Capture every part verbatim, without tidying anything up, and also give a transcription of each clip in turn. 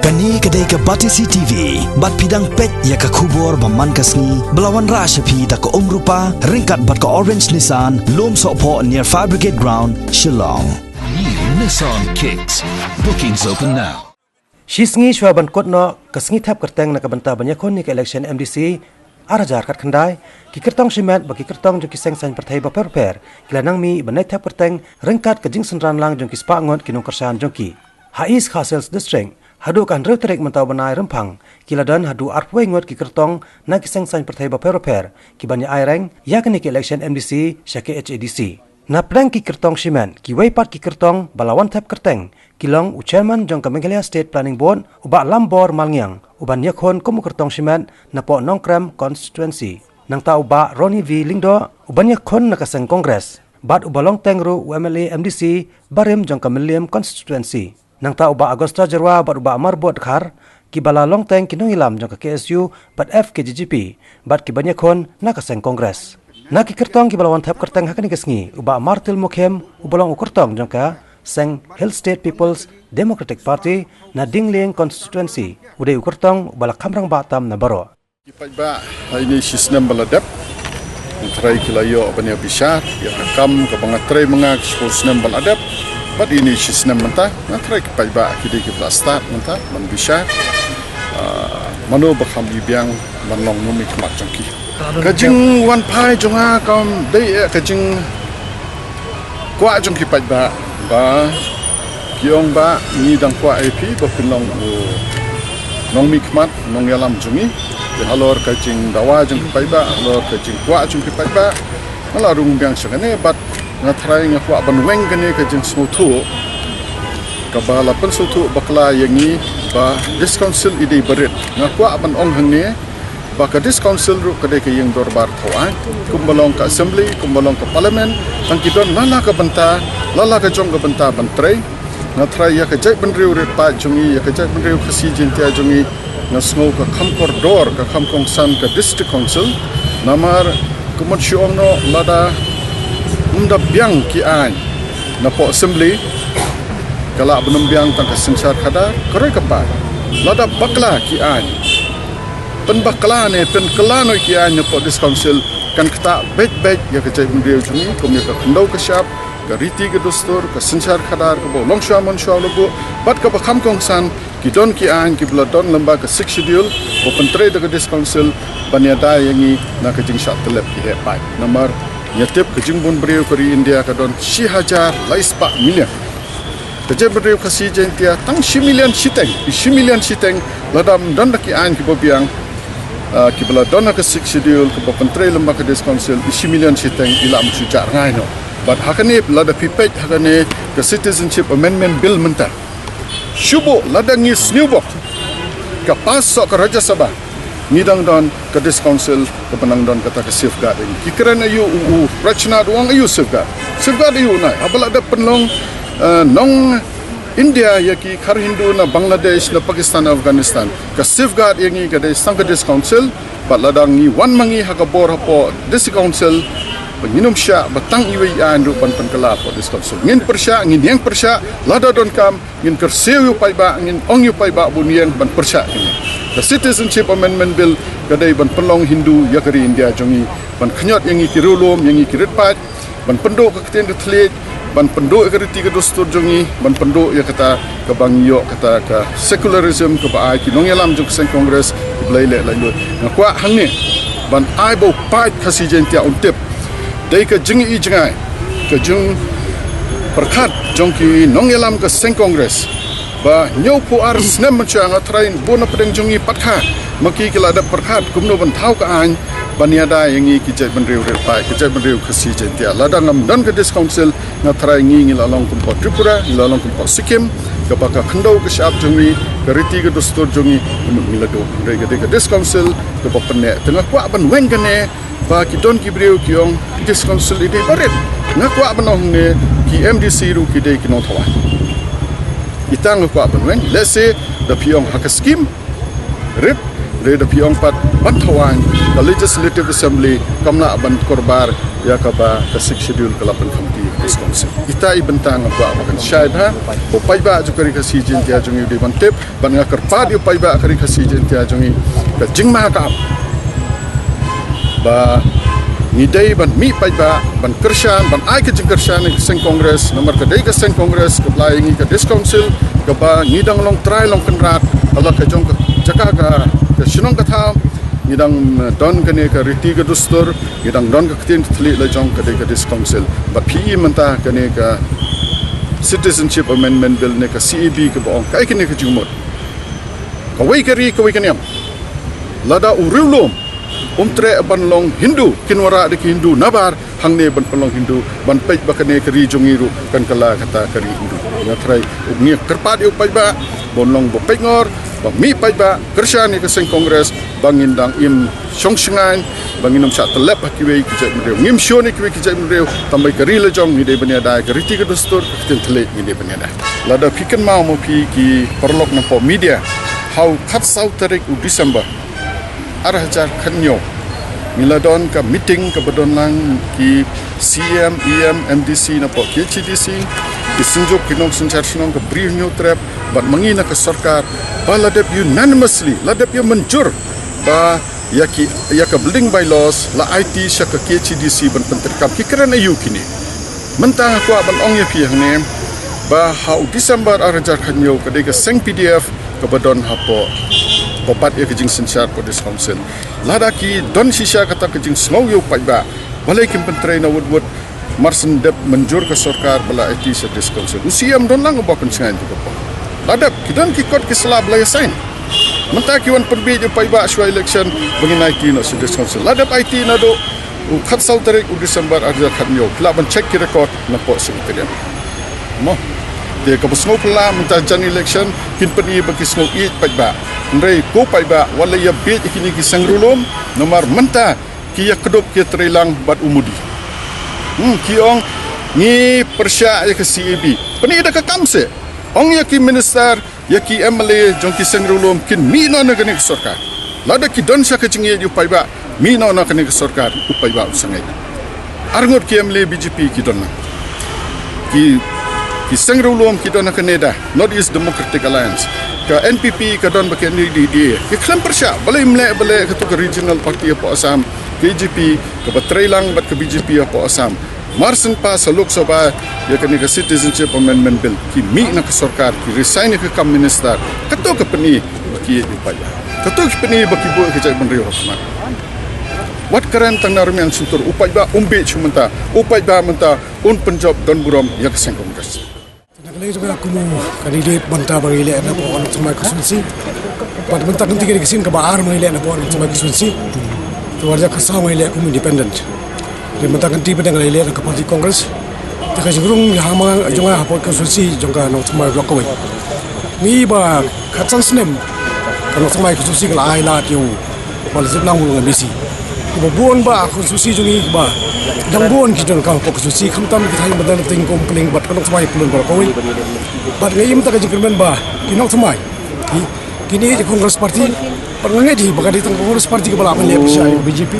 Kane ka dei ka Batesi T V, bad phi dang peit ïa ka khubor ba man ka sngi, ba la wanrah sha phi da ka Umrupa, ryngkat bad ka Orange Nissan, Lumsohphoh near Fire Brigade Ground, Shillong. New Nissan Kicks. Bookings open now. Shi sngi shuwa ban kut noh ka sngi thep kyrteng na ka bynta ban ïakhun ïa ka election M D C ar hajar khatkhyndai, ki kyrtong shimet bad ki kyrtong jong ki seng saiñ pyrthei bapher bapher ki la nang mih ban ïathep kyrteng ryngkat ka jingsynran lang jong ki spah ngut ki nongkyrshan jong ki. Ha East Khasi Hills District, haduh ka hynriew tarik mynta u bnai Rymphang, ki la don haduh arphew wei ngut ki kyrtong na ki seng saiñ pyrthei bapher bapher ki ban ïa aireng ïa kane ka election M D C sha K H A D C. Na pdeng ki kyrtong shimet, kiwei pat ki kyrtong ba la wan thep kyrteng ki long u Chairman jong ka Meghalaya State Planning Board, u Bah Lambor Malngiang, u ban ïakhun kum u kyrtong shimet napoh Nongkrem Constituency. Nangta u Bah Ronnie V Lyngdoh, u ban ïakhun na ka seng Congress, bad u ba long teng ruh u M L A M D C barim jong ka Mylliem Constituency. Nangta u Bah Agusta Jyrwa bad u Bah Marbot Dkhar, ki ba la long teng ki nongïalam jong ka K S U bad F K J G P, bad ki ban ïakhun na ka seng Congress. Na ki kyrtong ki ba la wan thep kyrteng ha kane ka sngi, u Bah Martil Mukhim, u ba long u kyrtong jong ka seng Hill State People's Democratic Party na Dinglieng Constituency, u dei u kyrtong u ba la kham rangbah tam na baroh. Ki paidbah, ha ine i shi snem ba la dep, nga tharai ki la ïoh ban ïa bishar ïa ka kam kaba nga trei ma nga ki shiphew snem ba la dep. Bad ine i shi snem mynta, nga tharai ki paidbah ki dei kiba la stad mynta ban bishar, ah, mano ba kham i biang ban long nongmihkhmat jong ki. Ka jingwan phai jong nga kam dei, eh, ka jing kwah jong ki paidbah ba ki ong ba ngi dang kwah ïa phi ba phin long u nongmihkhmat, nongïalam jong ngi. Te halor ka jingdawa jong ki paidbah, halor ka jingkwah jong ki paidbah, nga la rung biang sha kane, bad nga tharai nga kwah ban weng kane ka jingsngewthuh kaba la pynsngewthuh bakla ïa ngi ba District Council i dei barit. Nga kwah ban ong hangne ba ka District Council ruh ka dei ka ïing dorbar thaw aiñ, kumba long ka Assembly, kumba long ka Parliament, tang ki don la la ka bynta, la la ka jong ka bynta ban trei. Nga tharai ïa ka jaitbynriew rit paid jong ngi, ïa ka jaitbynriew Khasi Jaiñtia jong ngi, nga sngew ka kham kordor, ka kham kongsan ka District Council. Namar kumba shu ong noh, lada ym da biang ki aiñ napoh Assembly, ka lah ban ym biang tang ka synshar khadar, ka roi ka par. Lada bakla ki aiñ, pynbakla ne pynkylla noh ki aiñ napoh District Council, kan ktah beit beit ïa ka jaitbynriew jong ngi, kum ïa ka khyndew ka shyiap, ka riti ka dustur, ka synshar khadar kaba long shuwa man shuwa la buh, bad kaba kham kongsan, ki don ki aiñ kiba la don lyngba ka Sixth Schedule ba pyntrei da ka District Council ban ïada ïa ngi na ka jingshah tyllep ki heh paid. Namar ngi tip ka jingbun briew ka ri India ka don shi hajar lai spah million. Ka jaitbynriew Khasi Jaiñtia tang shi million shiteng, i shi million shiteng, lada ym don da ki aiñ kiba biang, ah, kiba la don ha ka Sixth Schedule kaba pyntrei lyngba ka District Council, i shi million shiteng i lah ban shu jah rngai noh. Bad ha kane lada phi peit ha kane ka Citizenship Amendment Bill mynta, shu buh lada ngi sniewbok ka pass soh ka Rajya Sabha, ngi dang don ka District Council kaba nang don kata ka safeguard ïa ngi. Ki kren aïu u, u Rajnath, u ong aïu safeguard? Safeguard aïu? Nai haba la dep pynlong, eh, nong India ïa ki khar Hindu na Bangladesh, na Pakistan, Afghanistan, ka safeguard ïa ngi ka dei tang ka District Council. Bad lada ngi wan ma ngi ha ka bor hapoh District Council, ba ngin ym shah ba tang iwei i aiñ ruh ban pynkylla hapoh District Council. Ngin pyrshah, ngin ïeng pyrshah, lada donkam ngin kyrsiew ïa u paidbah, ngin ong ïa u paidbah ba un ïeng ban pyrshah ïa ngi. Ka Citizenship Amendment Bill ka dei ban pynlong Hindu ïa ka ri India jong ngi, ban khñiot ïa ngi ki riewlum, ïa ngi ki rit paid, ban pynduh ka ktien ka thylliej, ban pynduh ïa ka riti ka dustur jong ngi, ban pynduh ïa kata kaba ngi ïoh kata ka secularism kaba ai ki nongïalam jong ka seng Congress ki ba la ïaleh laitluid. Nga kwah hangne ban ai ba u paid Khasi Jaiñtia un tip, dei ka jingïohi jngai, ka jingpyrkhat jong ki nongïalam ka seng Congress, ba hynñiewphew ar snem mynshuwa, nga tharai bun na pdeng jong ngi pat kha ma ki ki la dep pyrkhat kumno ban thaw ka aiñ ban ïada ïa ngi ki jaitbynriew rit paid, ki jaitbynriew Khasi Jaiñtia. Lada ngam don ka District Council, nga tharai ngi, ngi la long kum ka Tripura, ngi la long kum ka Sikkim, kaba ka khyndew ka shyiap jong ngi, ka riti ka dustur jong ngi, ngi la duh. Hynrei ka dei ka District Council kaba pynneh. Te nga kwah ban weng kane, ba ki don ki briew ki ong District Council i dei barit. Nga kwah ban ong hangne, ki M D C ruh ki dei ki nongthaw aiñ. Ita nga kwah ban weng, lehse da phi ong ha ka skim rit, hynrei da phi ong pat ban thaw aiñ, ka Legislative Assembly kam lah ban kyrpad ïa kaba ka Sixth Schedule ka la pynkhamti. District Council. Ita i bynta nga kwah ba kan shai bha, u paidbah jong ka Ri Khasi Jaiñtia jong ngi u dei ban tip, ban nga kyrpad ïa u paidbah ka Ri Khasi Jaiñtia jong ngi ka jingma ka ap. Ba ngi dei ban mih paidbah, ban kyrshan, ban ai ka jingkyrshan ïa ka seng Congress, namar ka dei ka seng Congress, ka pynlait ïa ngi ka District Council, kaba ngi dang long trai long kynrad, ha la ka jong ka jaka ka, ka shnong ka thaw, ngi dang, eh, don kane ka riti ka dustur, ngi dang don ka ktien ka thylliej la jong ka dei ka District Council. Bad phi i mynta kane ka Citizenship Amendment Bill ne ka C A B kaba ong, kaei kane ka jingmut. Kawei ka ri, kawei ka niam. Lada u riewlum um treh ban long Hindu, kin wanrah da ki Hindu nabar, hangne ban pynlong Hindu, ban peit ba kane ka ri jong ngi ruh kan kylla kata ka ri Hindu. Nga trai, ngi kyrpad ïa u paidbah, ban long ba peit ngor, ba mih paidbah, kyrshan ïa ka seng Congress, ba ngin dang im shong shngaiñ, ba ngin ym shah tyllep ha kiwei ki jaitbynriew. Ngim shun ïa kiwei ki jaitbynriew, tang ba ka ri la jong ngi dei ban ïada, ka riti ka dustur, ka ktien thylliej ngi dei ban ïada. Lada phi kynmaw mo phi ki paralok na pdeng media, ha u khatsaw tarik u December, ar hajar khathynñiew. Ngi la don ka meeting kaba don lang ki C M, E M, M D C na pdeng K H A D C, ki synjuk ki nongsynshar shnong, ka Bri Hynñiewtrep, bad ma ngi na ka sorkar, ba la dep unanimously, la dep ïa mynjur, ba ïa ki, ïa ka building bylaws, la aiti sha ka K H A D C ban pyntreikam. Ki kren aïu kine. Mynta nga kwah ban ong ïa phi hangne, ba ha u December ar hajar khathynñiew ka dei ka seng P D F, kaba don hapoh, ba bat ïa ka jingsynshar pdeng District Council. Lada ki don shisha kata ka jingsngew ïa u paidbah, balei kin pyntrei na wut wut, mar shen dep mynjur ka sorkar ba la aiti sha District Council. U C M don lang uba pynshngaiñ ïa ka por. La dep, ki don ki kot ki sla ba la ïa sign. Mynta ki wan pynbiej ïa u paidbah shuwa election, ba ngin aiti noh sha District Council. La dep aiti naduh u khatsaw tarik u December ar hajar khathynñiew. Phi lah ban check ki record na pdeng Secretariat. Mo. Te kaba sngew phylla mynta jan election, kin pyni ba ki sngew ïeit paidbah. Hynrei ko paidbah, wat la ïa biej ïa kine ki seng riewlum, namar mynta ki ïa kdup ki ïa trei lang bad u Modi. Hmm, ki ong ngi pyrshah ïa ka C A B. Pyni da ka kam seh. Ong ïa ki minister, ïa ki M L A jong ki seng riewlum kin mih noh na kane ka sorkar. Lada ki don sha ka jingïeit ïa u paidbah, mih noh na kane ka sorkar, u paidbah u sa ngeit. Arngut ki M L A B J P ki don na. Ki, ki seng riewlum ki don na ka NEDA, North East Democratic Alliance. Ka N P P ka don bad ka N D A. Ki khlem pyrshah, balei ym leh, balei kato ka regional party hapoh Assam, K J P, kaba trei lang bad ka B J P hapoh Assam. Mar shen pass ha Lok Sabha ïa kane ka Citizenship Amendment Bill, ki mih na ka sorkar, ki resign ïa ka kam minister. Kato ka pyni ba ki ïeit ïa u paidbah. Kato ka pyni ba ki buh ïa ka jaitbynriew ha khmat. Wat kren tang na rmiang shyntur, u paidbah um biej shuh mynta, u paidbah mynta un pynjop don burom ïa ka seng Congress. Na ka liang jong ka kum u candidate mynta ba ngi leh na pdeng Nongthymmai constituency. Bad mynta ka dei ka sien kaba ar ba ngi leh na pdeng Nongthymmai constituency. Te wat ïa ka saw ngi leh kum independent. Te mynta ka dei ba ngi leh na ka party Congress. Te ka jingrung ïa ha ma jong nga hapoh constituency jong ka Nongthymmai block kawei. Ngi ba khatsan snem ka Nongthymmai constituency ka la ai lad ïa u Ba la jop lang u M D C. Kiba bun ba constituency jong ngi ba dang bun ki donkam hapoh constituency khamtam ki thaiñ ba dang teng kum pling bad ka Nongthymmai pylun ba kawei. Bad nga im ta ka jingkyrmen ba ki Nongthymmai ki, kine ki Congress Party. Bad nga ngeit hi ba ka dei tang Congress Party kaba la pynleh pyrshah ïa B J P.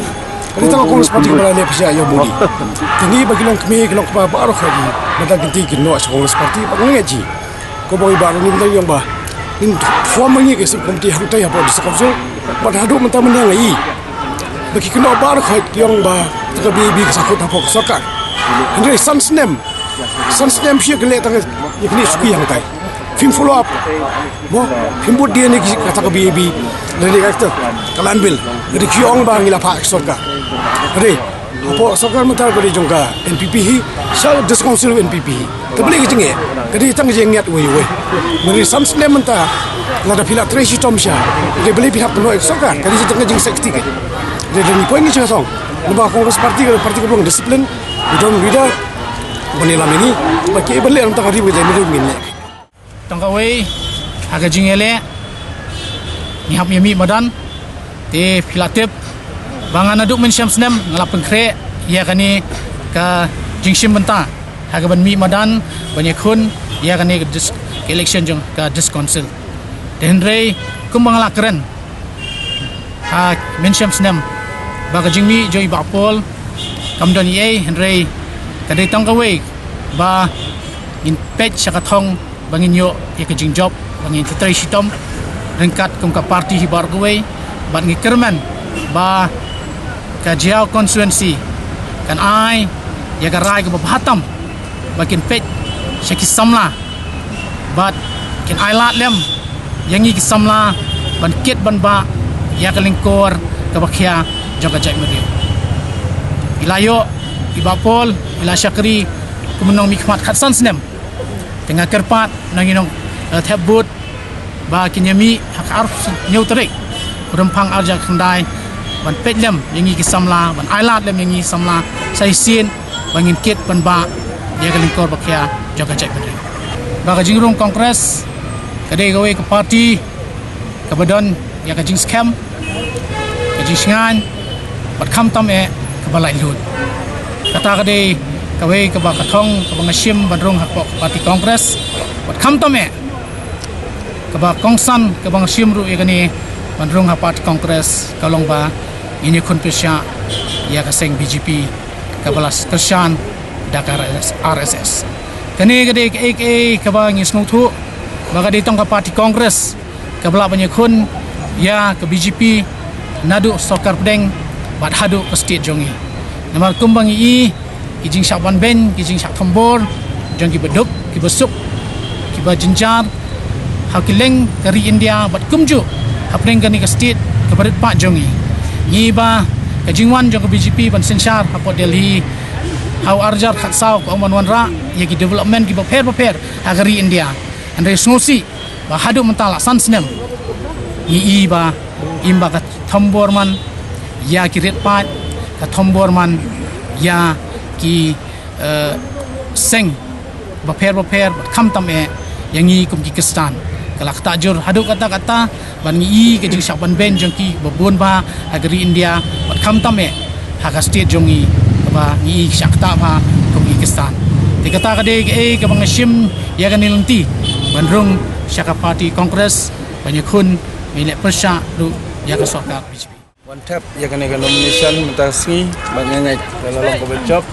Ka dei tang Congress Party kaba la leh pyrshah ïa Modi. Kine ba ki longkmie ki longkpa baroh ka dei ba dang kynti ki noh sha Congress Party bad nga ngeit hi. Ko ba i ba ni bynta ïong ba in form ngi ka sub committee hangtai hapoh District Council. Bad haduh mynta mynta ngi ba ki kynnoh ba ka ïong ba ta ka B A B ka sa khot hapoh sorkar. Hynrei san snem, san snem shi ka leh ta ka ïa kini suki hangtai. Phim follow up. Mo, phim bud dia ni ki kata ka B A B. Lane ka ta ka land bill. Hynrei ki ïong ba ngi la phah sorkar. Hynrei hapoh sorkar mynta ka dei jong ka N P P hi, sha District Council N P P hi. Te balei ka jingeh, ka dei tang ka jingeh wei wei. Mynta san snem mynta, lada phi la trei shitom sha, te balei phi hap kynnoh ïa ka sorkar, ka dei tang ka jingsek kti ka. Te dei ni point ngi sha song. Naba Congress Party ka party ka long discipline, i don leader, bani la mini, ba ki balei mynta ka dei ba dei mynta ngin leh. Tang kawei ha ka jingïaleh ngi hap ïa mih madan. Te phi la tip ba nga naduh mynshem snem nga la pynkhreh ïa kane ka jingshim bynta ha ka ban mih madan ban ïakhun ïa kane ka dis-, ka election jong ka District Council. Te hynrei kumba nga la kren ha mynshem snem ba ka jingmih jong i Bah Paul kam don ei ei, hynrei ka dei tang kawei ba ngin peit sha ka thong ba ngin ïoh ïa ka jingjop ba ngin trei shitom ryngkat kum ka party hi baroh kawei. Bad ngi kyrmen ba ka Jaïaw constituency kan ai ïa ka rai kaba bha tam ba kin peit sha ki samla bad kin ai lad lem ïa ngi ki samla ban kit ban bah ïa ka lyngkor kaba khia jong ka jaitbynriew. I la ïoh i Bah Paul i la shakri kum u nongmihkhmat khatsan snem. Te nga kyrpad na ngi nong, eh, thep vote ba kin ïa mih ha ka arphew hynñiew tarik u Rymphang arhajar khyndai ban peit lem ïa ngi ki samla, ban ai lad lem ïa ngi samla sa shisien ba ngin kit ban bah ïa ka lyngkor ba khia jong ka jaitbynriew. Ba ka jingrung Congress ka dei kawei ka party kaba don ïa ka jingskhem, ka jingshngaiñ bad khamtam eh kaba laitluid. Kata ka dei kawei kaba ka thong kaba nga shim ban rung hapoh ka party Congress bad khamtam eh kaba kongsan kaba nga shim ruh ïa kane ban rung ha party Congress ka long ba ngin ïakhun pyrshah ïa ka seng B J P kaba la kyrshan da ka R S S. Kane ka dei kaei kaei kaba ngi sngewthuh ba ka dei tang ka party Congress kaba lah ban ïakhun ïa ka B J P naduh sorkar pdeng bad haduh ka state jong ngi. Namar kumba ngi i ki jingshah banbeiñ, ki jingshah thombor jong kiba duk, kiba suk, kiba jynjar ha ki leng ka ri India bad kumjuh hapdeng kane ka state kaba rit paid jong ngi. Ngi ba ka jingwan jong ka B J P ban synshar hapoh Delhi ha u arhajar khatsaw ka ong ban wanrah ïa ki development kiba pher bapher ha ka ri India. Hynrei sngewsih ba haduh mynta la san snem ngi i ba im ba ka thombor man ïa ki rit paid, ka thombor man ïa ki, eh, seng bapher bapher bad khamtam eh ïa ngi kum ki Khristan. Ka la ktah jur haduh katta katta ban ngi i ka jingshah banbeiñ jong ki ba bun ba ha ka ri India bad khamtam eh ha ka state jong ngi kaba ngi i shah ktah ba kum ki Khristan. Te kata ka dei kaei kaba nga shim ïa kane lynti ban rung sha ka party Congress ban ïakhun ban leh pyrshah ruh ïa ka sorkar B J P. Wan thep ïa kane ka nomination mynta sngi bad nga ngeit ka la long kaba jop.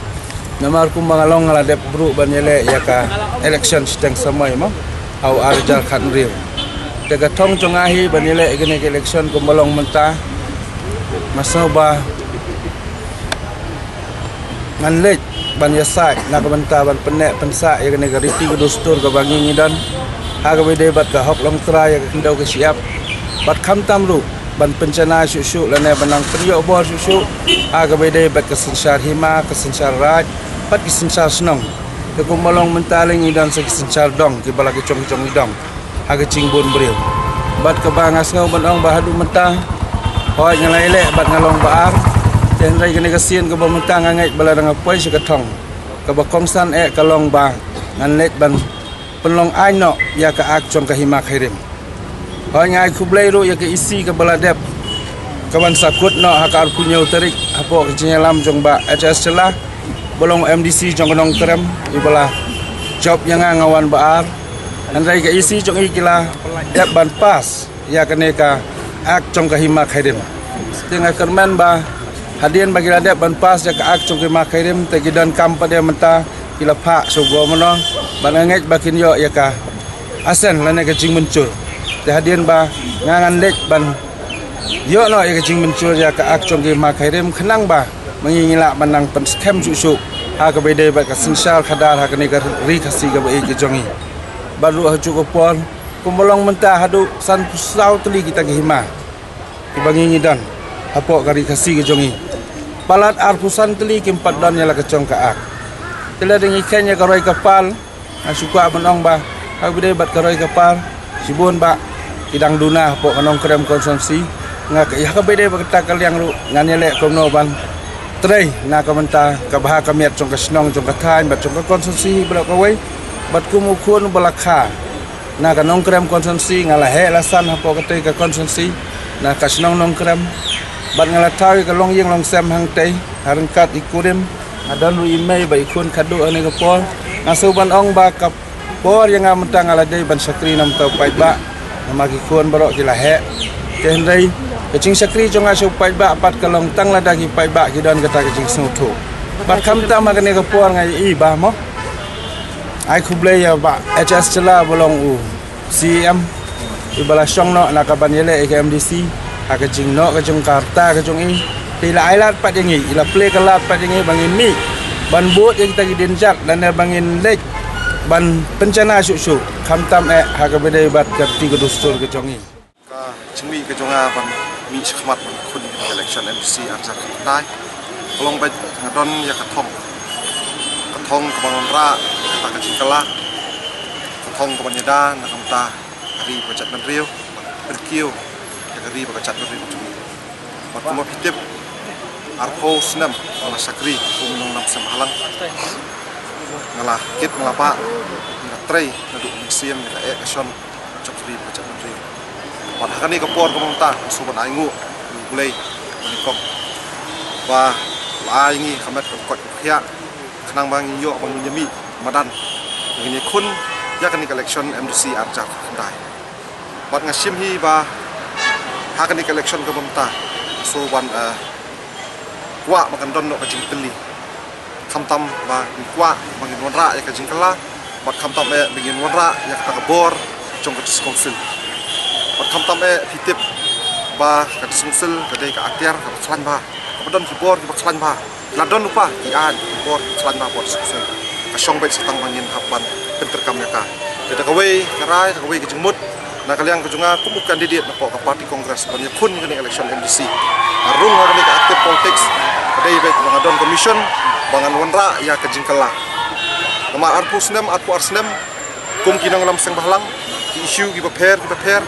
Namar kumba nga long nga la dep bru ban ïaleh ïa ka election shiteng samoi mo ha u arhajar khathynriew. Te ka thong jong nga hi ban ïaleh ïa kane ka election kumba long mynta nga sngew ba ngan leit ban ïasaid na ka bynta ban pynneh pynsah ïa kane ka riti ka dustur kaba ngi ngi don ha kaba ïadei bad ka hok longtrai ïa ka khyndew ka shyiap bad khamtam ruh ban pynjanai shuh shuh lane ban nang pynïoh bor shuh shuh ha kaba ïadei bad ka synshar hima, ka synshar raid bad ka synshar shnong. Te kumba long mynta lei ngi don sa ki synshar dong kiba la ki jong ki jong ki dong ha ka jingbun briew. Bad kaba nga sngew ban ong ba haduh mynta hooid nga la ïaleh bad nga long ba ar. Te hynrei kane ka sien kaba mynta nga ngeit ba la dang poi sha ka thong kaba kongsan eh ka long ba ngan leit ban pynlong aiñ noh ïa ka ak jong ka hima Khyrim. Hooid nga ai khublei ruh ïa ka E C kaba la dep kaban sa kut noh ha ka arphew hynñiew tarik hapoh ka jingïalam jong Bah H S Shylla ba long M D C jong ka Nongkrem iba la jop ïa nga nga wan ba ar. Hynrei ka E C jong i ki la dep ban pass ïa kane ka ak jong ka hima Khyrim. Te nga kyrmen ba hadien ba ki la dep ban pass ïa ka ak jong ka hima Khyrim te ki donkam pat de mynta ki la phah sha u Governor bad nga ngeit ba kin ïoh ïa ka assent lane ka jingmynjur. Te hadien ba nga ngan leit ban ïoh noh ïa ka jingmynjur ïa ka ak jong ka hima Khyrim khnang ba ma ngi ngi lah ban nang pynskhem shuh shuh ha kaba ïadei bad ka synshar khadar ha kane ka ri Khasi kaba ïeit ka jong ngi. Bad ruh ha juh ka por kumba long mynta haduh sanphew saw tylli kita ki hima kiba ngi ngi don hapoh ka ri Khasi ka jong ngi. Palat arphew san tylli kim pat don ïa la ka jong ka ak. Te lada ngi kheiñ ïa ka roi ka par nga shu kwah ban ong ba ha kaba ïadei bad ka roi ka par shibun bah ki dang duna hapoh ka Nongkrem constituency. Nga ka, ha kaba ïadei bad kata ka liang ruh ngan ïaleh kumno ban trei na ka bynta ka bha ka miat jong ka shnong jong ka thaiñ bad jong ka constituency hi baroh kawei. Bad kum u khun ba la kha na ka Nongkrem constituency nga la heh la san hapoh katei ka constituency na ka shnong Nongkrem. Bad nga la thaw ïa ka longïing longsem hangtei ha ryngkat i kurim. Nga don ruh i mei bad i khun khadduh ha kane ka por. Nga shu ban ong ba ka por ïa nga mynta nga la dei ban shakri na ka bynta u paidbah namar ki khun baroh ki la heh. Te hynrei ka jingshakri jong nga sha u paidbah pat ka long tang lada ki paidbah ki don kata ka jingsngewthuh. Bad khamtam ha kane ka por nga ïohi ba mo Ai khublei ïa Bah H S Shylla ba long u C E M, iba la shong noh na ka ban ïaleh ïa ka M D C ha ka jingnoh ka jong ka rta ka jong i. Te i la ai lad pat ïa ngi, i la plie ka lad pat ïa ngi ba ngin mih ban bud ïa kita ki dienjat lane ba ngin leit ban pynjanai shuh shuh, khamtam eh ha kaba dei bad ka riti ka dustur ka jong i. Ka jingmih ka jong nga ban mih shakhmat ban khun ïa ka election M D C arhajar khyndai ka long ba nga don ïa ka thong, ka thong kaba wanrah ïa kata ka jingkylla, ka thong kaban ïada na ka bynta ka ri bad ka jaitbynriew, ban pynkiew ïa ka ri bad ka jaitbynriew ka jong ngi. Bad kumba phi tip, arphew snem nga la shakri kum u nongïalam seng bhalang. Nga la kit, nga la bah, nga la trei naduh mynsiem ïa ka eh ka shon jong ka ri bad ka jaitbynriew. Bad ha kane ka por kaba mynta nga sngewbha ban ainguh ïa U Blei ba nyngkong ba la ai ngi ka met ka koit ka khiah khnang ba ngin ïoh ba ngin ïa mih madan, ngin ïa khun ïa kane ka election M D C arhajar khyndai. Bad nga shim hi ba ha kane ka election kaba mynta nga sngewbha ban, eh, kwah ba kan don noh ka jingtylli. Khamtam ba ngin kwah ba ngin wanrah ïa ka jingkylla, bad khamtam eh ba ngin wanrah ïa kata ka bor jong ka District Council. Bad khamtam eh phi tip ba ka District Council ka dei ka atiar kaba khlaiñ bha, kaba don ki bor kiba khlaiñ bha. Ki la don lypa ki aiñ ki bor kiba khlaiñ bha bad suk suk. Ka shong beit sa tang ba ngin hap ban pyntrei kam ïa ka. Te da kawei ka rai, da kawei ka jingmut na ka liang ka jong nga kum u candidate napoh ka party Congress ban ïakhun ïa kane ka election M D C, nga rung ha kane ka active politics, ka dei beit ba nga don ka mission ba ngan wanrah ïa ka jingkylla. Namar arphew snem, arphew ar snem, kum ki nongïalam seng bhalang, ki issue kiba pher kiba pher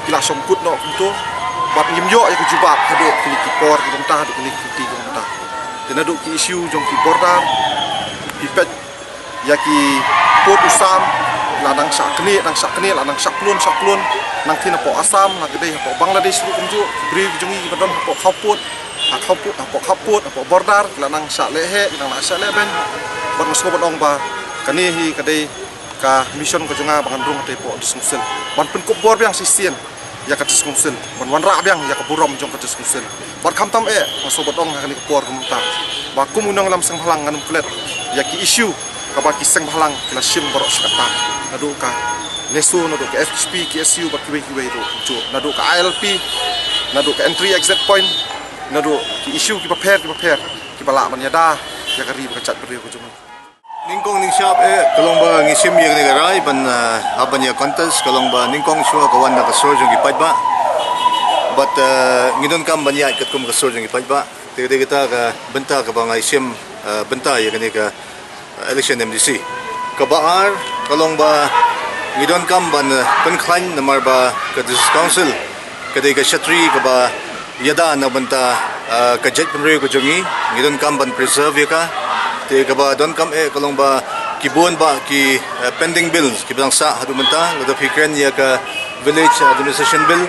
ki la shongkut noh kumto, bad ngim ïoh ïa ka jubab haduh kine ki por kiba mynta, haduh kine ki kynti kiba mynta. Te naduh ki issue jong ki border, ki peit ïa ki pud u sam, la dang shah knieh, dang shah knieh, la dang shah pyllun, shah pyllun. Nangtei napoh Assam, la ka dei hapoh Bangladesh ruh kumjuh, ki briew ki jong ngi kiba don hapoh Khawpud, ha Khawpud, hapoh Khawpud, hapoh border, ki la dang shah leh heh, ki dang shah leh beiñ. Bad nga sngewbha ban ong ba kane hi ka dei ka mission ka jong nga ba ngan rung hatei hapoh District Council ban pynkup bor biang shisien ïa ka District Council, ban wanrah biang ïa ka burom jong ka District Council. Bad khamtam eh nga sngewbha ban ong ha kane ka por kaba mynta ba kum u nongïalam seng bhalang ngan ym klet ïa ki issue kaba ki seng bhalang ki la shim baroh shi katta, naduh ka NESO, naduh ka F H P, K S U bad kiwei kiwei ruh, naduh ka I L P, naduh ka entry exit point, naduh ki issue kiba pher kiba pher kiba lah ban ïada ïa ka ri bad ka jaitbynriew ka jong ngi. Nyngkong nyngshap eh ka long ba ngi shim ïa kane ka rai ban, ah, hap ban ïa contest, ka long ba nyngkong shuwa ka wan na ka sur jong ki paidbah. Bad, ah, ngi donkam ban ïaid katkum ka sur jong ki paidbah. Te ka dei kata ka bynta kaba nga shim, ah, bynta ïa kane ka, ah, election M D C. Kaba ar ka long ba ngi donkam ban, ah, pynkhlaiñ namar ba ka District Council ka dei ka shatri kaba ïada na bynta, ah, ka jaitbynriew ka jong ngi, ngi donkam ban preserve ïa ka. Te kaba donkam eh ka long ba ki bun bah ki, ah, pending bills kiba dang sah haduh mynta, lada phi kren ïa ka Village Administration Bill,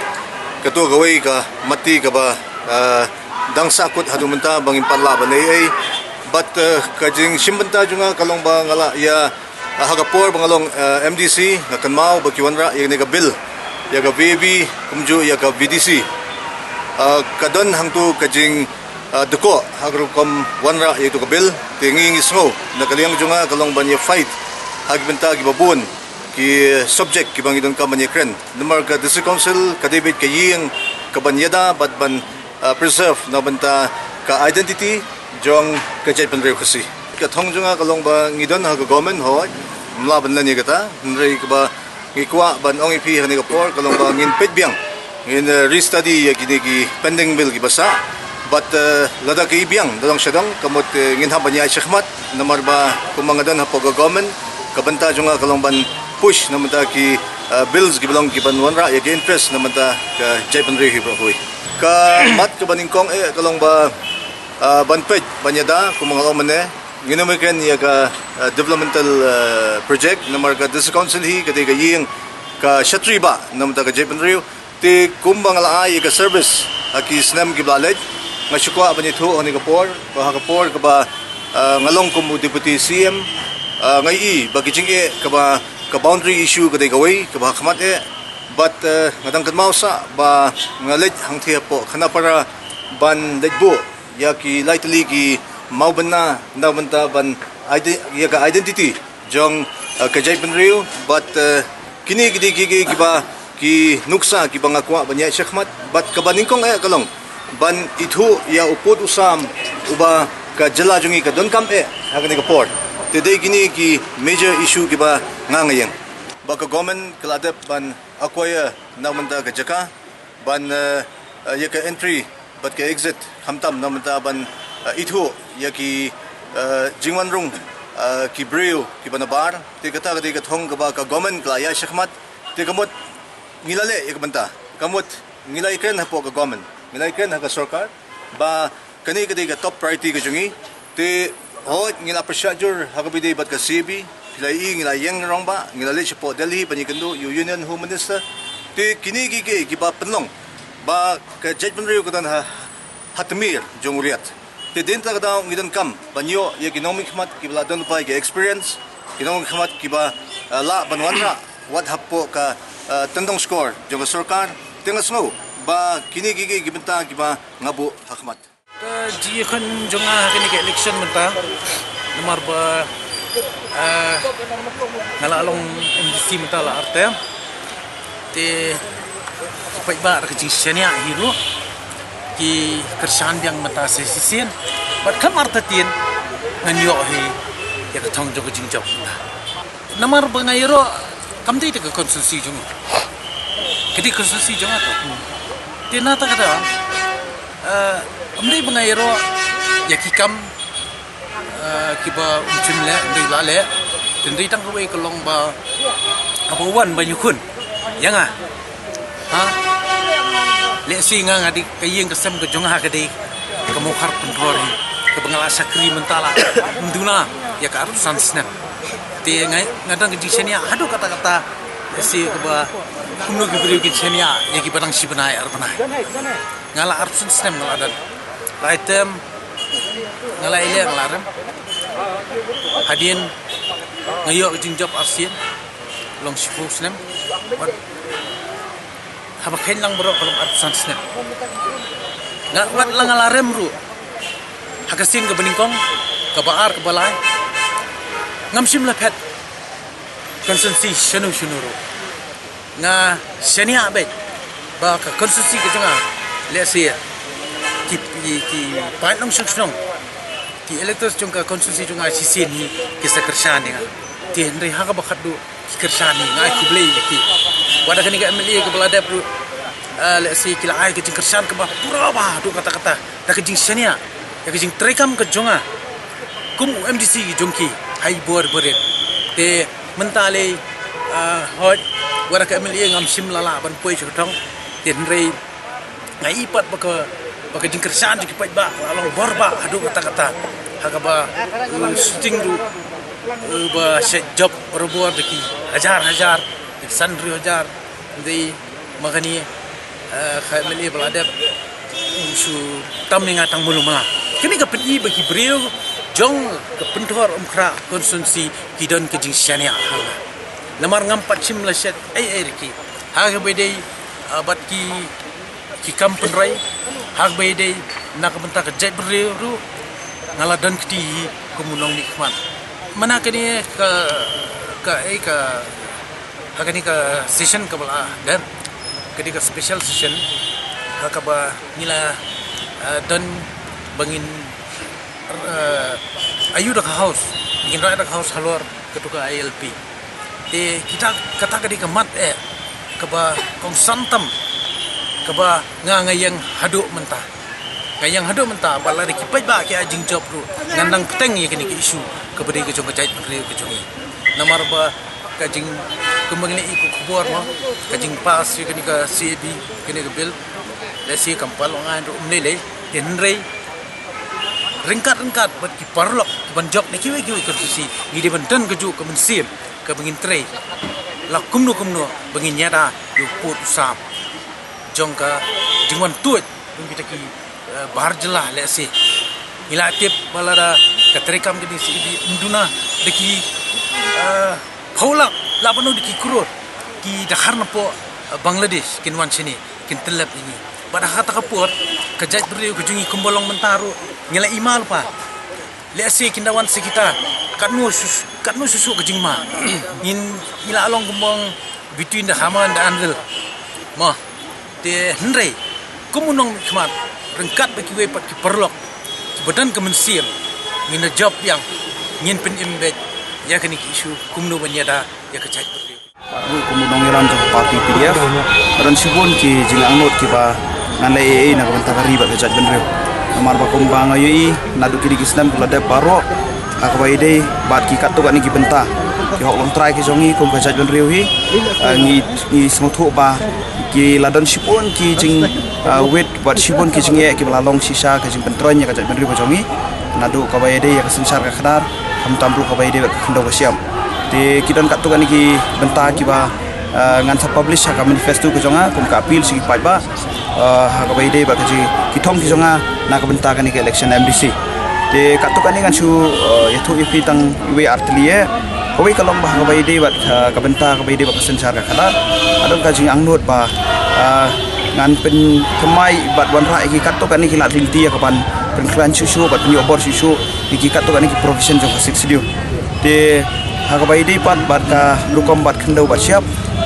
kato kawei ka matti kaba, ah, dang sah kut haduh mynta ba ngim pat lah ban leh ei ei. Bad, ah, ka jingshim bynta jong nga ka long ba nga lah ïa Ah, ha ka por ba nga long, ah, M D C, nga kynmaw ba ki wanrah ïa kane ka bill, ïa ka V A B, kumjuh ïa ka V D C. Ah, ka don hangto ka jing, ah, dkoh ha ka rukom wanrah ïa ito ka bill, te ngi ngi sngew na ka liang jong nga ka long ban ïa fight ha ki bynta kiba bun ki subject kiba ngi donkam ban ïa kren. Namar ka District Council ka dei beit ka ïing kaban ïada bad ban, ah, preserve na bynta ka identity jong ka jaitbynriew Khasi. Ka thong jong nga ka long ba ngi don ha ka government, hooid, ym lah ban len ïa kata, hynrei kaba ngi kwah ban ong ïa phi ha kane ka por ka long ba ngin peit biang, ngin, eh, restudy ïa kine ki pending bill kiba sah. Bad, eh, lada ka i biang da dong sha dong, ka mut, eh, ngin hap ban ïaid shakhmat, namar ba kumba nga don hapoh ka government, ka bynta jong nga ka long ban push na bynta ki, eh, bills kiba long kiban wanrah ïa ki interest na bynta ka jaitbynriew hi baroh kawei. Ka mat kaba nyngkong eh ka long ba, ah, ban peit, ban ïada, kumba nga la ong mynne, ngin ym kren ïa ka, ah, developmental, ah, project, namar ka District Council hi ka dei ka ïing ka shatri bah na bynta ka jaitbynriew. Te kumba nga la ai ïa ka service ha ki snem kiba la leit, nga shu kwah ban ïathuh ha kane ka por, ba ha ka por kaba, ah, nga long kum u Deputy C M, ah, nga ïohi ba ki jingeh kaba, ka boundary issue ka dei kawei kaba ha khmat eh. Bad, eh, nga dang kynmaw sah ba nga leit hangthie hapoh Khanapara ban leit buh ïa ki lai tylli ki mawbynna na bynta ban ide-, ïa ka identity jong uh, ka jaitbynriew bad, uh, kine ki dei ki, ki, kiba ki nuksa kiba nga kwah ban ïaid shakhmat bad kaba nyngkong eh ka long ban ithuh ïa u pud u sam uba ka jylla jong ngi ka donkam eh ha kane ka por. Te dei kine ki major issue kiba nga nga ïeng ba ka government ka la dep ban acquire na mynta ka jaka ban, eh, eh, ïa ka entry bad ka exit, khamtam na mynta ban, eh, ithuh ïa ki, eh, jingwan rung, eh, ki briew kiba nabar. Te kata ka dei ka thong kaba ka government ka la ïaid shakhmat. Te ka mut ngi la leh ïa ka bynta, ka mut ngi la ïakren hapoh ka government, ngi la ïakren ha ka sorkar ba kane ka dei ka top priority ka jong ngi. Te hooid ngi la pyrshah jur ha kaba ïadei bad ka C A B, phi la ïohi ngi la ïeng rangbah, ngi la leit shapoh Delhi ban ïakynduh ïa u Union Home Minister. Te kine ki, ki, kiba pynlong ba ka jaitbynriew ka don ha, ha tmier jong u riat. Te dei na kata ka daw ngi donkam ban ïoh ïa ki nongmihkhmat kiba la don lypa ïa ka experience, ki nongmihkhmat kiba, eh, lah ban wanrah wat hapoh ka, eh, tyndong shkor jong ka sorkar. Te nga sngew ba kine ki, ki, ki bynta kiba nga buh ha khmat. Ka jingïakhun jong nga ha kane ka election mynta, namar ba, ah, nga la long M D C mynta la ar term. Te paidbah da ka jingshaniah hi ruh ki kyrshan biang mynta sa shisien. Bad khlem artatien ngan ïoh hi ïa ka thong jong ka jingjop mynta. Namar ba nga ïaroh kam dei te ka constituency jong nga. Ka dei constituency jong nga to. Te na ta ka daw, eh, kam dei ba nga ïaroh ïa ki kam, eh, kiba um shym leh, ym dei ba la leh. Te dei tang kawei ka long ba haba wan ban ïakhun ïa nga. Ha? Lehse nga nga dei ka ïing ka sem ka jong nga ka dei ka Mawkhar Pynthor hi, kaba nga la shakri mynta la ym duna ïa ka arphew san snem. Te nga, nga don ka jingshaniah haduh katta katta. Lehse kaba kumno ki briew kin shaniah ïa kiba dang shi bnai ar bnai. Nga la arphew san snem nga la don. Lai term nga la ïaleh nga la rem. Hadien nga ïoh ka jingjop arsien, long shiphew snem. Wat haba kheiñ lang baroh ka long arphew san snem. Nga wat la nga la rem ruh ha ka sien kaba nyngkong, kaba ar, kaba lai, ngam shym la phet constituency shano shano ruh. Nga shaniah beit ba ka constituency ka jong nga, lehse ki, ki, ki paid nongshong shnong, ki electors jong ka constituency jong nga shisien hi ki sa kyrshan ïa nga. Te hynrei ha kaba khatduh ki kyrshan hi, nga ai khublei ïa ki. Wat da kane ka M L A kaba la dep ruh, ah, lehse ki la ai ka jingkyrshan kaba pura bha haduh katta katta da ka jingshaniah ïa ka jingtreikam ka jong nga kum u M D C jong ki ha i bor barit. Te mynta lei, ah, hooid, wat da ka M L A ngam shym la lah ban poi sha ka thong. Te hynrei nga i pat ba ka, ba ka jingkyrshan jong ki paidbah ka la long bor bha haduh katta katta. Ha kaba, eh, shooting ruh, eh, ba shet jop barabor da ki hajar hajar, da ki san hynriew hajar. Dei ma kane, eh, ka M L A ba la dep u shu tam ïa nga tang malu mala. Kane ka pyni ba ki briew jong ka Pynthor Umkhrah constituency ki don ka jingshaniah ha nga. Namar ngam pat shym la shet ei ei ruh ki. Ha kaba ïadei, ah, bad ki, ki kam pynroi, ha kaba ïadei na ka bynta ka jaitbynriew ruh, nga la don kti hi kum u nongmihkhmat. Mynta kane ka, ka, eh, ka, ha kane ka session kaba la don, kane ka special session, ha kaba ngi la, eh, don ba ngin, eh, ïoh da ka House, ngin rah da ka House halor katu ka I L P. Te kita, kata ka dei ka mat eh kaba kongsan tam kaba nga nga ïeng haduh mynta. Nga ïeng haduh mynta ba lada ki paidbah ki ai jingjop ruh ngan nang bteng ïa kane ka issue kaba dei ka jong ka jaitbynriew ka jong ngi. Namar ba ka jing, kumba ngi la ïohi ka khubor mo, ka jingpass ïa kane ka C A B, kane ka bill, lehse kam pat long aiñ ruh ym lei lei. Te hynrei ryngkat ryngkat bad ki paralok kiban jop na kiwei kiwei ki constituency, ngi dei ban don kajuh ka mynsiem kaba ngin trei la kumno kumno ba ngin ïada ïa u pud u sam jong ka jingwan tuid jong kita ki, eh, bar jylla lehse. Ngi la tip ba lada ka treikam ka dei C A B ym duna da ki, eh, phew lak, lah ban ong da ki klur ki dkhar napoh, eh, Bangladesh kin wan shane kin tyllep ïa ngi. Bad ha kata ka por ka jaitbynriew ka jong ngi kumba long mynta ruh ngi la i mal pa. Lehse kin da wan sa kita Katno shuh, katno shuh shuh ka jingma. Ngin, ngi la long kumba ong between the hammer and the anvil. Mo. Te hynrei kum u nongmihkhmat, ryngkat bad kiwei pat ki paralok kiba don ka mynsiem, ngin da jop biang, ngin pynim beit ïa kane ka issue, kumno ban ïada ïa ka jaitbynriew. Bad ruh kum u nongïalam jong ka party P D F, nga don shibun ki jingangnud kiba ngan leh ei ei na ka bynta ka ri bad ka jaitbynriew. Namar ba kumba nga ïohi naduh kine ki snem kiba la dep baroh, ha kaba ïadei bad ki katto katne ki bynta, ki hok longtrai ki jong ngi kum ka jaitbynriew hi, ah, ngi, ngi sngewthuh ba ki la don shibun ki jing, ah, wit bad shibun ki jingeh kiba la long shisha ka jingpyntroiñ ïa ka jaitbynriew ka jong ngi. Naduh kaba ïadei ïa ka synshar ka khadar, khamtam ruh kaba ïadei bad ka khyndew ka shyiap. Te ki don katto katne ki bynta kiba, ah, ngan sa publish ha ka manifesto ka jong nga kum ka appeal sha ki paidbah, ah, ha kaba ïadei bad ka jing, ki thong ki jong nga na ka bynta kane ka election M D C. Te katto katne ngan shu, ah, ïathuh ïa phi tang iwei ar tylli eh. Kawei ka long ba ha kaba ïadei bad ka, ka bynta kaba ïadei bad ka synshar ka khadar, nga don ka jingangnud ba, ah, ngan pynthymmai bad wanrah ïa ki katto katne ki lad lynti ïa kaban pynkhlaiñ shuh shuh bad pynïoh bor shuh shuh ïa ki katto katne ki provision jong ka Sixth Schedule. Te ha kaba ïadei pat bad ka rukom bat khyndew bat shyiap,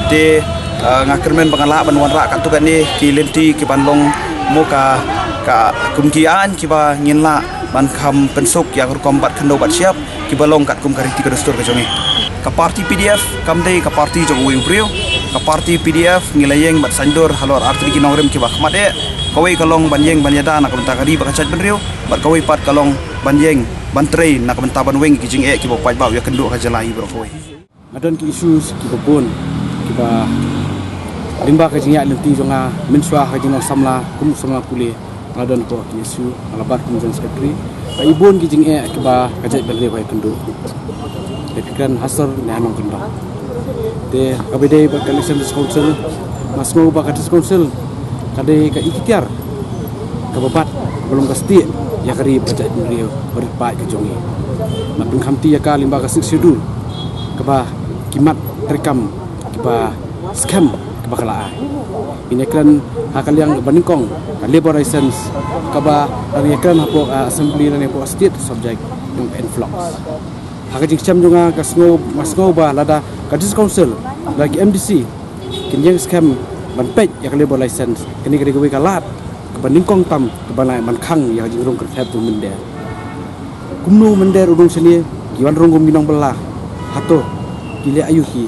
te, ah, nga kyrmen ba ngan lah ban wanrah katto katne ki lynti kiban long mo ka, ka kum ki aiñ kiba ngin lah ban kham pynsuk ïa ka rukom bat khyndew bat shyiap kiba long katkum ka riti ka dustur ka jong ngi. Ka party P D F kam dei ka party jong uwei u briew. Ka party P D F ngi la ïeng bad saiñdur halor ar tylli ki nongrim kiba khmat eh. Kawei ka long ban ïeng ban ïada na ka bynta ka ri bad ka jaitbynriew, bad kawei pat ka long ban ïeng ban trei na ka bynta ban weng ïa ki jingeh kiba u paidbah u ïakynduh ha ka jylla hi baroh kawei. Nga don ki issues kiba bun kiba lyngba ka jingïaid lynti jong nga mynshuwa ha ka jinglong samla kum u samla pule. Nga don hapoh ki issue, nga la bat kum u General Secretary. Nga i bun ki jingeh kiba ka jaitbynriew ka ïakynduh. Te phi kren ha sor ne ha nongkyndong. Te kaba ïadei bad ka Election District Council, nga sngew ba ka District Council ka dei ka iktiar kaba bat, kaba long ka stieh ïa ka ri bad ka jaitbynriew ba rit paid ka jong ngi. Nga pynkhamti ïa ka lyngba ka Sixth Schedule, kaba ki mat treikam, kiba skhem kaba ka la ai. Ngin ïakren ha ka liang kaba nyngkong, ka labour license, kaba la ïakren hapoh, ah, assembly lane hapoh state subject jong ka influx. Ha ka jingshem jong nga ka sngew, nga sngew ba lada ka District Council, lada ki M D C kin ïeng skhem ban peit ïa ka labour license, kane ka dei kawei ka lad kaba nyngkong tam kaba nai ban khang ïa ka jingrung kyrthep jong mynder. Kumno mynder u rung shane, ki wan rung kum ki nongbylla, hato ki leh aïu ki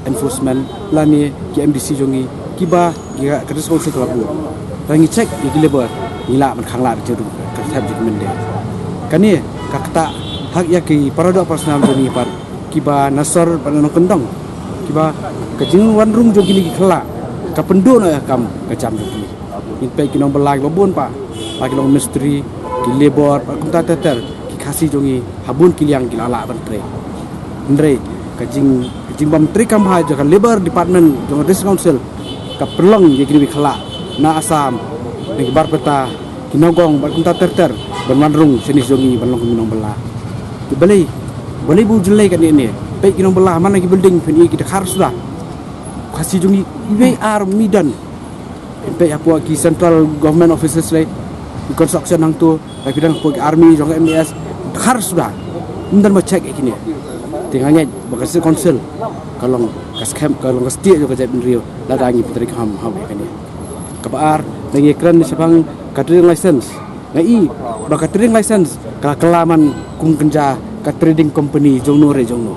enforcement lane ki M D C jong ngi kiba ïa ka District Council ka la buh? Lada ngi check ïa ki labour, ngi lah ban khang lad ka jingrung kyrthep jong mynder. Kane ka ktah hak ïa ki paradoh parasnam jong ngi pat, kiba na sor bad na nongkyndong, kiba ka jingwan rung jong kine ki khyllah ka pynduh noh ïa ka kam ka jam jong ki. Ngin peit ki nongbylla kiba bun pat, la ki long mistri, ki labour, bad kumta ter ter, ki Khasi jong ngi ha bun ki liang ki la lah ban trei. Hynrei ka jing, ka jingbym treikam bha jong ka Labour Department jong ka District Council ka pynlong ïa kine ki khyllah na Assam, na ki Barpeta, ki Nagaon bad kumta ter ter ban wan rung shane jong ngi ban long kum ki nongbylla. Te balei, balei ba u jyllei kane ne? Peit ki nongbylla man la ki building phin ïohi ki dkhar suda. Khasi jong ngi iwei ar mi don. Peit hapoh ki central government offices lei, ki construction hangto, la ki dang hapoh ki army jong ka M A S, dkhar suda. Ym don ba check ïa kine. Te nga ngeit ba ka District Council ka long ka skhem, ka long ka stieh jong ka jaitbynriew lada ngi pyntreikam ha ïa kane. Kaba ar, ngi kren shaphang ka trading license. Nga i ba ka trading license ka la kylla man kum kynja ka trading company jong no re jong no.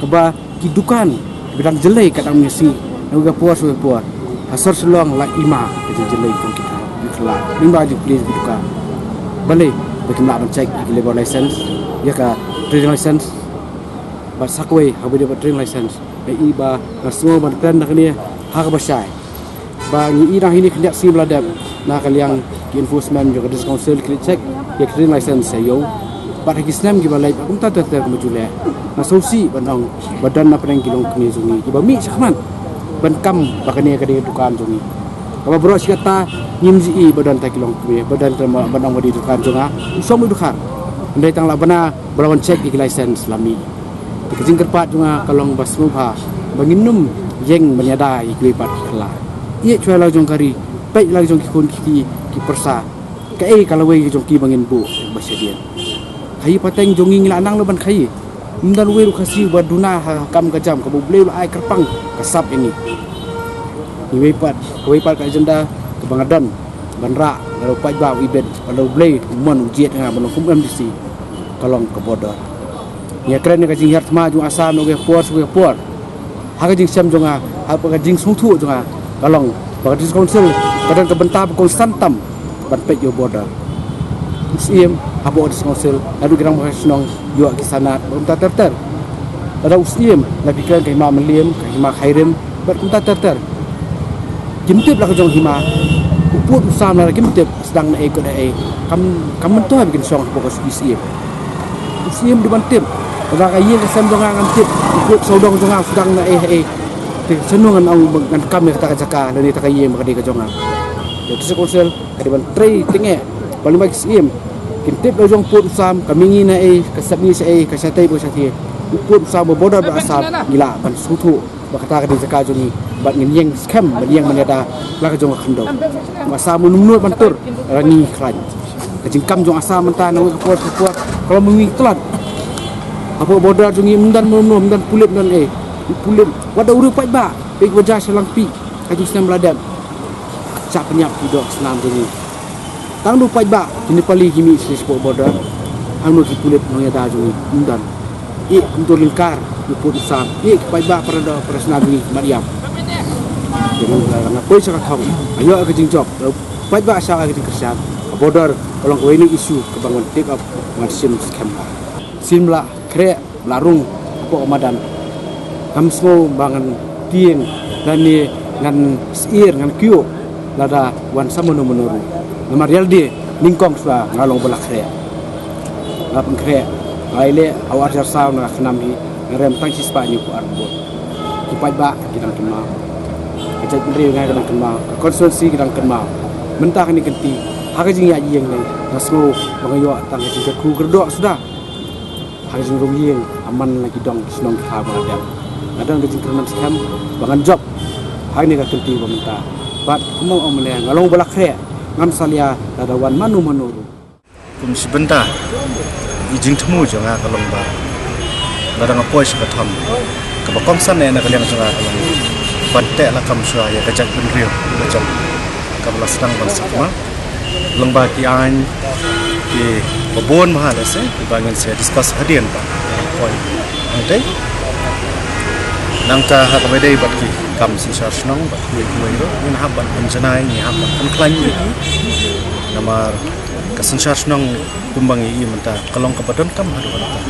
Kaba ki dukan kiba dang jyllei ka dang mih sha na ka por sha ka por. Ha sor Shillong la i ma ka jingjyllei kum ki dukan, ki khyllah, lyngba jingplie ki dukan. Balei ba kim lah ban check ïa ki labour license, ïa ka trading license? Bad sa kawei, haba dei ba trading license, nga i ba nga sngew ban kren na kane ha kaba shai. Ba ngi i dang ha kine khyndiat sngi ba la dep, na ka liang ki enforcement jong ka District Council ki leit check ïa ka trading license sha ïew. Bad ha ki snem kiba leit, bad kumta ter ter kumba ju leh, nga sngewsih ban ong ba don na pdeng ki longkmie jong ngi kiba mih shakhmat ban kam ba kane ka dei ka dukan jong ngi. Kaba baroh shi katta ngim ju i ba don tang ki longkmie, ba don tang, ban ong ba dei dukan jong nga, u shong u dkhar. Hynrei tang la bna ba la wan check ïa ki license la mih. Te ka jingkyrpad jong nga ka long ba sngewbha ba ngin ym ïeng ban ïada ïa kiwei pat ki khyllah. Ïeit shuwa la jong ka ri, peit la jong ki khun ki kti, ki pyrsa. Kaei ka lawei jong ki ba ngin buh ba shadien? Khaïi pateng jong ngi ngi la nang leh ban khaïi. Ym don uwei ruh u Khasi uba duna ha kam ka jam kaba U Blei u la ai kyrpang ka sap ïa ngi. Ngi wei pat, kawei pat ka agenda kaba nga don ban rah, lada u paidbah u ibit, lada U Blei u mon u jied ïa nga ban long kum MDC, ka long ka border. Ngi ïakren ïa ka jinghiar thma jong Assam na kawei ka por sha kawei ka por. Ha ka jingshem jong nga, ha ka jingsngewthuh jong nga, ka long ba ka District Council ka don ka bynta ba kongsan tam ban peit ïa u border. U Syiem hapoh District Council, naduh ki rangbah shnong, ïoh ki sanad bad kumta ter ter. Lada u Syiem la pyrkhat ka hima Mylliem, ka hima Khyrim bad kumta ter ter. Kim tip la ka jong hima. U pud u sam lada kim tip sdang na ei kot na ei, kam, kam myntoi ba kin shong hapoh ka shuki Syiem. U Syiem u dei ban tip. Lada ka ïing ka sem jong nga ngam tip, u pud sawdong jong nga u sdang na ei ha ei, te shano ngan ong ba ngan kam ïa kata ka jaka lane kata ka ïing ba ka dei ka jong nga? Ïa u District Council ka dei ban trei tyngeh. Ba lyngba ki Syiem kin tip la jong u pud u sam, ka mihngi na ei, ka sepngi sha ei, ka shatei bad ka shathie. U pud u sam ba border bad Assam ngi lah ban sngewthuh ba kata ka dei jaka jong ngi bad ngin ïeng skhem ban ïeng ban ïada la ka jong ka khyndew. Kum Assam, mano mano ban tur, lada ngi khlaiñ. Ka jingkam jong Assam mynta na kawei ka por sha kawei ka por ka long ba ngi tlot. Hapoh border jong ngi ym don mano mano, ym don pulit, ym don ei. Pulit, wat da u riew paidbah, peit ba jia sha Langpih ka jingsnem ba la dep. Shah pynïap ki doh ki snam jong ngi. Tang da u paidbah, ki Nepali ki mih sha shapoh border. Hangno ki pulit nongïada jong ngi? Ym don. Ïeh kumto lyngkar, u pud u sam. Ïeh ki paidbah, para doh para snam jong ngi, mat ïap. Te nga, nga poi sha ka thong, nga ïoh ka jingjop. Lada u paidbah shah ka jingkyrshan, ka border ka long kawei na ka issue kaba ngan take up, ngan shim skhem bha. Shim la khreh la rung hapoh ka madan. Ngam sngew ba ngan tieng lane ngan syier, ngan kyiuh lada wan sa mano mano ruh. Namar ïa lade nyngkong shuwa nga long ba la khreh. Nga pynkhreh, nga ïaleh ha u ar hajar saw na ka khnam hi, nga rem tang shispah hynñiewphew ar vote. Ki paidbah ki dang kynmaw, ka jaitbynriew nga ki dang kynmaw, ka constituency ki dang kynmaw. Mynta kane ka kynti, ha ka jingïaid ïing ne, nga sngew ba nga ïoh tang ka jingkyrkhu kyrdoh suda. Ha ka jingrung ïing, ha man la ki dong ki shnong ki thaw ba nga dep, nga don ka jingkyrmen skhem ba ngan jop ha kane ka kynti ba mynta. Bad kumba ong mynne, nga long ba la khreh, ngam salia lada wan mano mano ruh. Kum shi bynta i jingthmu jong nga ka long ba lada nga poi sha ka thong, kaba kongsan eh na ka liang jong nga ka long ban teh lakam shuwa ïa ka jaitbynriew ka jong, kaba la sdang ban sakma lyngba ki aiñ kiba bun bha lehse kiba ngin sa discuss hadien ba poi hangtei. Nangta ha kaba dei bad ki kam synshar shnong bad kiwei kiwei ruh ngin hap ban pynjanai, ngin hap ban pynkhlaiñ ïa ki. Namar ka synshar shnong kumba ngi ïohi mynta ka long kaba donkam haduh katta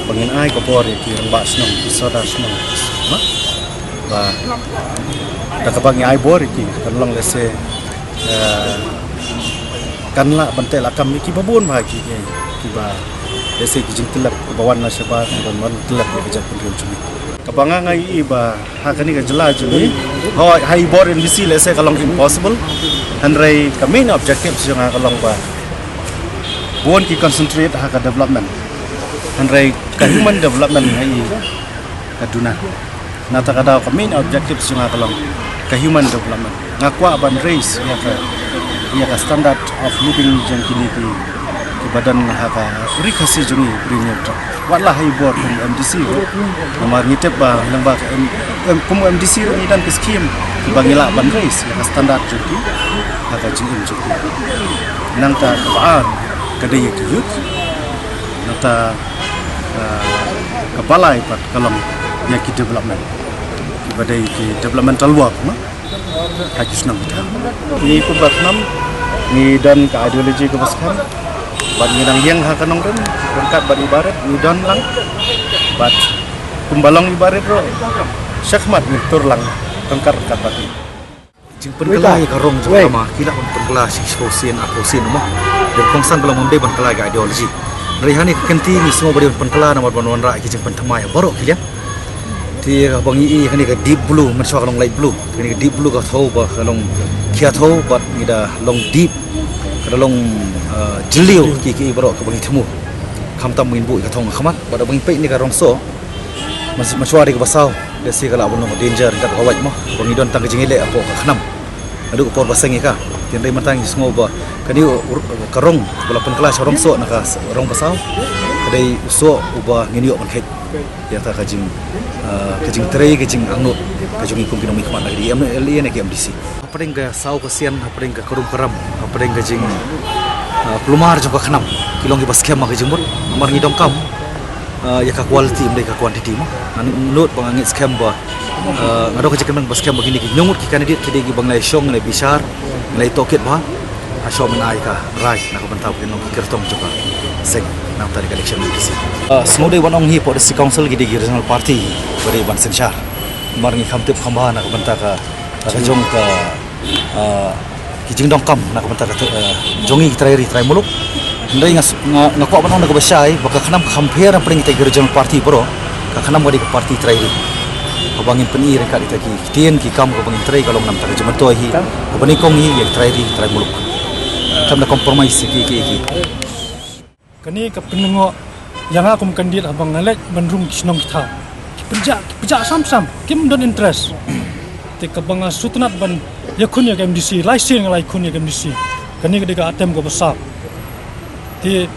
ba ngin ai ka bor ïa ki rangbah shnong, ki sordar shnong, ma, ba da kaba ngi ai bor ïa ki kan long lehse, eh, kan lah ban teh lakam ïa kiba bun bha ki, eh, kiba lehse ki jingtyllep kiba wan na shabar, kiba wan tyllep ïa ka jaitbynriew jong ngi. Kaba nga nga ïohi ba ha kane ka jylla jong ngi, ha, ha i bor MDC lehse ka long impossible. Hynrei ka main objective jong nga ka long ba bun ki concentrate ha ka development, hynrei ka human development nga ïohi ka duna. Nangta ka daw ka main objective jong nga ka long ka human development. Nga kwah ban raise ïa ka, ïa ka standard of living jong kine ki, kiba don ha ka Ri Khasi jong ngi, Ri Hynñiewtrep. Wat la ha i bor kum MDC ruh. Namar ngi tip ba lyngba ka M-, M-, kum MDC ruh ngi don ki scheme kiba ngi lah ban raise ïa ka standard jong ki ha ka jingim jong ki. Nangta kaba ar ka dei ïa ki youth. Nangta, ah, kaba lai pat ka long ïa ki development, kiba dei ki developmental work, no? Ha ki shnong ki thaw. Ngi kumba khnam ngi don ka ideology kaba skhem bad ngi dang ïeng ha ka nongrim ryngkat bad i Bah Rit, ngi don lang bad kumba long i Bah Rit ruh shakhmat ngi tur lang ryngkat ryngkat bad i. Jingpynkylla ïa ka rong jong ka ma, ki lah ban pynkylla shi, shiphew sien, arphew sien mo. Dei kongsan ka long ym dei ban kylla ïa ka ideology. Hynrei ha kane ka kynti ngi sngew ba dei ban pynkylla namar ban wanrah ïa ki jingpynthymmai baroh ki liang. Te kaba ngi ïohi kane ka Deep Blue, mynshuwa ka long Light Blue, kane ka Deep Blue ka thew ba ka long khia thew bad ngi da long deep, ka da long, uh, jylliew ki, ki baroh kaba ngi thmu. Khamtam ba ngin buh ïa ka thong ha khmat bad ba ngin peit ïa ka rong soh. Mynshuwa dei kaba saw, lehse ka lah ban long danger, ka da ka wait mo, ba ngi don tang ka jingïaleh hapoh ka khnam. Haduh ka por ba seng ïa ka. Hynrei mynta ngi sngew ba kane u, u, ka rong ba la pynkylla sha rong soh na ka s-, rong ba saw, ka dei u soh uba ngin ïoh ban kheit ïa kata ka jing, ah, ka jingtrei, ka jingangnud ka jong ngi kum ki nongmihkhmat na ka D M L A ne ka M D C. Hapdeng ka saw ka sian, hapdeng ka karum karam, hapdeng ka jing, ah, kulmar jong ka khnam, ki long kiba skhem ha ka jingmut. Namar ngi donkam, ah, ïa ka quality ym dei ka quantity mo. Nga nud ba nga ngeit skhem ba, ah, nga don ka jingkyrmen ba skhem ba kine ki hynñiew ngut ki candidate ki dei kiba ngi la ïashong, ngi la bishar, ngi la ïatohkit bha. Ha shuwa mynta ïa ka rai na ka bynta ba kin long ki kyrtong jong ka seng na ka bynta ka election M D C. Ah, sngew dei ban ong hi hapoh District Council ki dei ki regional party ba dei ban synshar. Namar ngi kham tip kham bha na ka bynta ka, na ka jong ka, ah, ki jingdonkam na ka bynta ka, ah, jong ngi ki trai ri trai muluk. Hynrei nga s-, nga, nga kwah ban ong na kaba shai ba ka khnam ka kham pher na pdeng kita ki regional party baroh. Ka khnam ka dei ka party trai ri. Kaba ngin pyni ryngkat kita ki ktien ki kam kaba ngin trei ka long na ka bynta ka jingmyntoi hi, kaba nyngkong hi ïa ki trai ri trai muluk. Khlem da compromise ïa ki, ki, ki. Kane ka pynlyngngoh ïa nga kum candidate haba nga leit ban rung ki shnong ki thaw. Ki pynjah, ki pynjah sam sam, kim don interest. Te kaba nga sngewtynnat ban ïakhun ïa ka M D C, lai sien nga la ïakhun ïa ka M D C. Kane ka dei ka attempt kaba saw. Te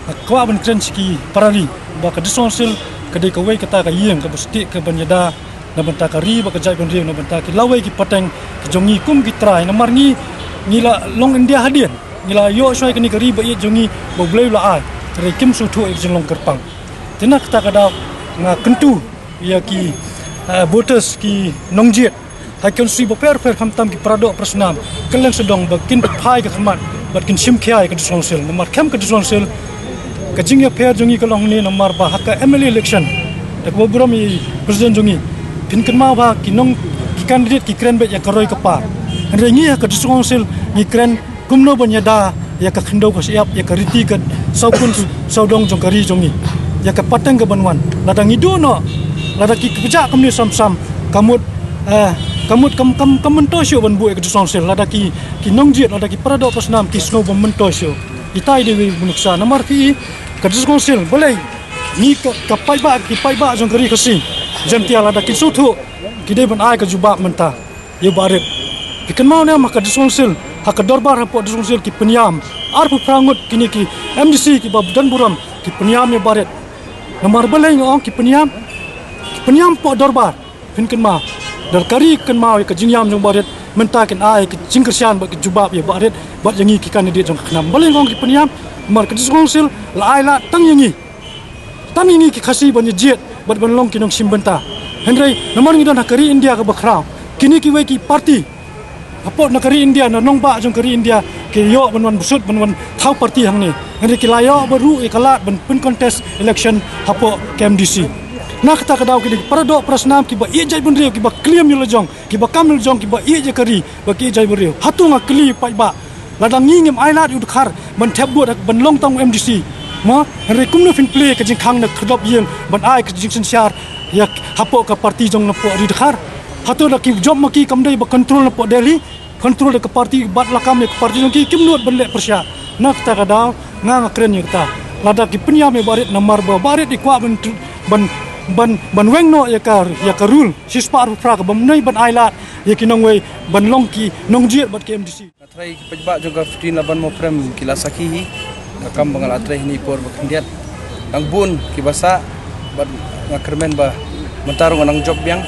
nga kwah ban kren sha ki para ri ba ka District Council ka dei kawei kata ka ïing kaba stieh kaban ïada na bynta ka ri bad ka jaitbynriew, na bynta ki lawei ki pateng ki jong ngi kum ki trai. Namar ngi, ngi la long India hadien, ngi la ïoh shuwa ïa kane ka ri ba ïeit jong ngi ba U Blei u la ai. Hynrei kim sngewthuh ïa ka jinglong kyrpang. Te na kata ka daw nga kyntu ïa ki, eh, voters, ki nongjied ha ki constituency bapher bapher, khamtam ki paradoh parasnam, kylleng sawdong, ba kin phai ka khmat bad kin shim khia ïa ka District Council. Namar khlem ka District Council, ka jingïapher jong ngi ka long hangne namar ba ha ka M L A election, da kaba burom ïa i President jong ngi, phin kynmaw ba ki nong, ki candidate ki kren beit ïa ka roi ka par. Hynrei ngi ha ka District Council ngi kren kumno ban ïada ïa ka khyndew ka shyiap, ïa ka riti ka sawkun sawdong jong ka ri jong ngi, ïa ka pateng kaban wan. Lada ngi duh noh, lada ki kjat kumne sam sam, ka mut, eh, ka mut kam, kam, kam myntoi shuh ban buh ïa ka District Council. Lada ki, ki nongjied, lada ki paradoh parasnam ki sngew ba myntoi shuh. Ita i dei iwei i nuksa. Namar phi i, ka District Council, balei ngi ka, ka paidbah, ki paidbah jong ka ri Khasi Jaiñtia, lada kin sngewthuh, ki dei ban ai ka jubab mynta ïa Bah Rit. Phi kynmaw ne em ha ka District Council, ha ka dorbar hapoh District Council ki pynïam arphew phra ngut kine ki M D C kiba don burom, ki pynïam ïa Bah Rit. Namar balei nga ong ki pynïam? Ki pynïam hapoh dorbar. Phin kynmaw, da ka ri kynmaw ïa ka jingïam jong Bah Rit, mynta kin ai ka jingkyrshan bad ka jubab ïa Bah Rit bad ïa ngi ki candidate jong ka khnam. Balei nga ong ki pynïam? Namar ka District Council la ai lad tang ïa ngi, tang ïa ngi ki Khasi ban ïa jied bad ban long ki nongshim bynta. Hynrei namar ngi don ha ka ri India kaba khraw, kine kiwei ki party hapoh na ka ri India, na nongbah jong ka ri India, ki ïoh ban wan bsut, ban wan thaw party hangne. Hynrei ki la ïoh bad ruh ïa ka lad ban pyn contest election hapoh ka M D C. Na kata ka daw ki dei ki paradoh parasnam kiba ïeit jaitbynriew, kiba klim ïa la jong, kiba kam ïa la jong, kiba ïeit ïa ka ri bad ki ïeit jaitbynriew. Hato nga kylli paidbah, lada ngi ngim ai lad ïa u Dkhar ban thep vote ban long tang u M D C, mo, hynrei kumno phin plie ka jingkhang na khyrdop ïing ban ai ka jingsynshar ïa hapoh ka party jong napoh ri Dkhar? Hato da ki jop ma ki, kam dei ba control napoh Delhi, control da ka party, bat lakam ïa ka party jong ki, kim nud ban leh pyrshah. Na kata ka daw nga, nga kren ïa kata. Lada ki pynïam ïa Bah Rit namar ba Bah Rit i kwah ban, ban, ban, ban weng noh ïa ka, ïa ka rule shispah arphew phra, ka bym dei ban ai lad ïa ki nongwei ban long ki nongjied bad ki M D C. Nga trai ki paidbah jong ka fifteen Laban Mawprem ki la sakhi hi. Ka kam ba nga la trei ha kane ka por ba khyndiat, dang bun kiba sah, bad nga kyrmen ba mynta ruh nga nang jop biang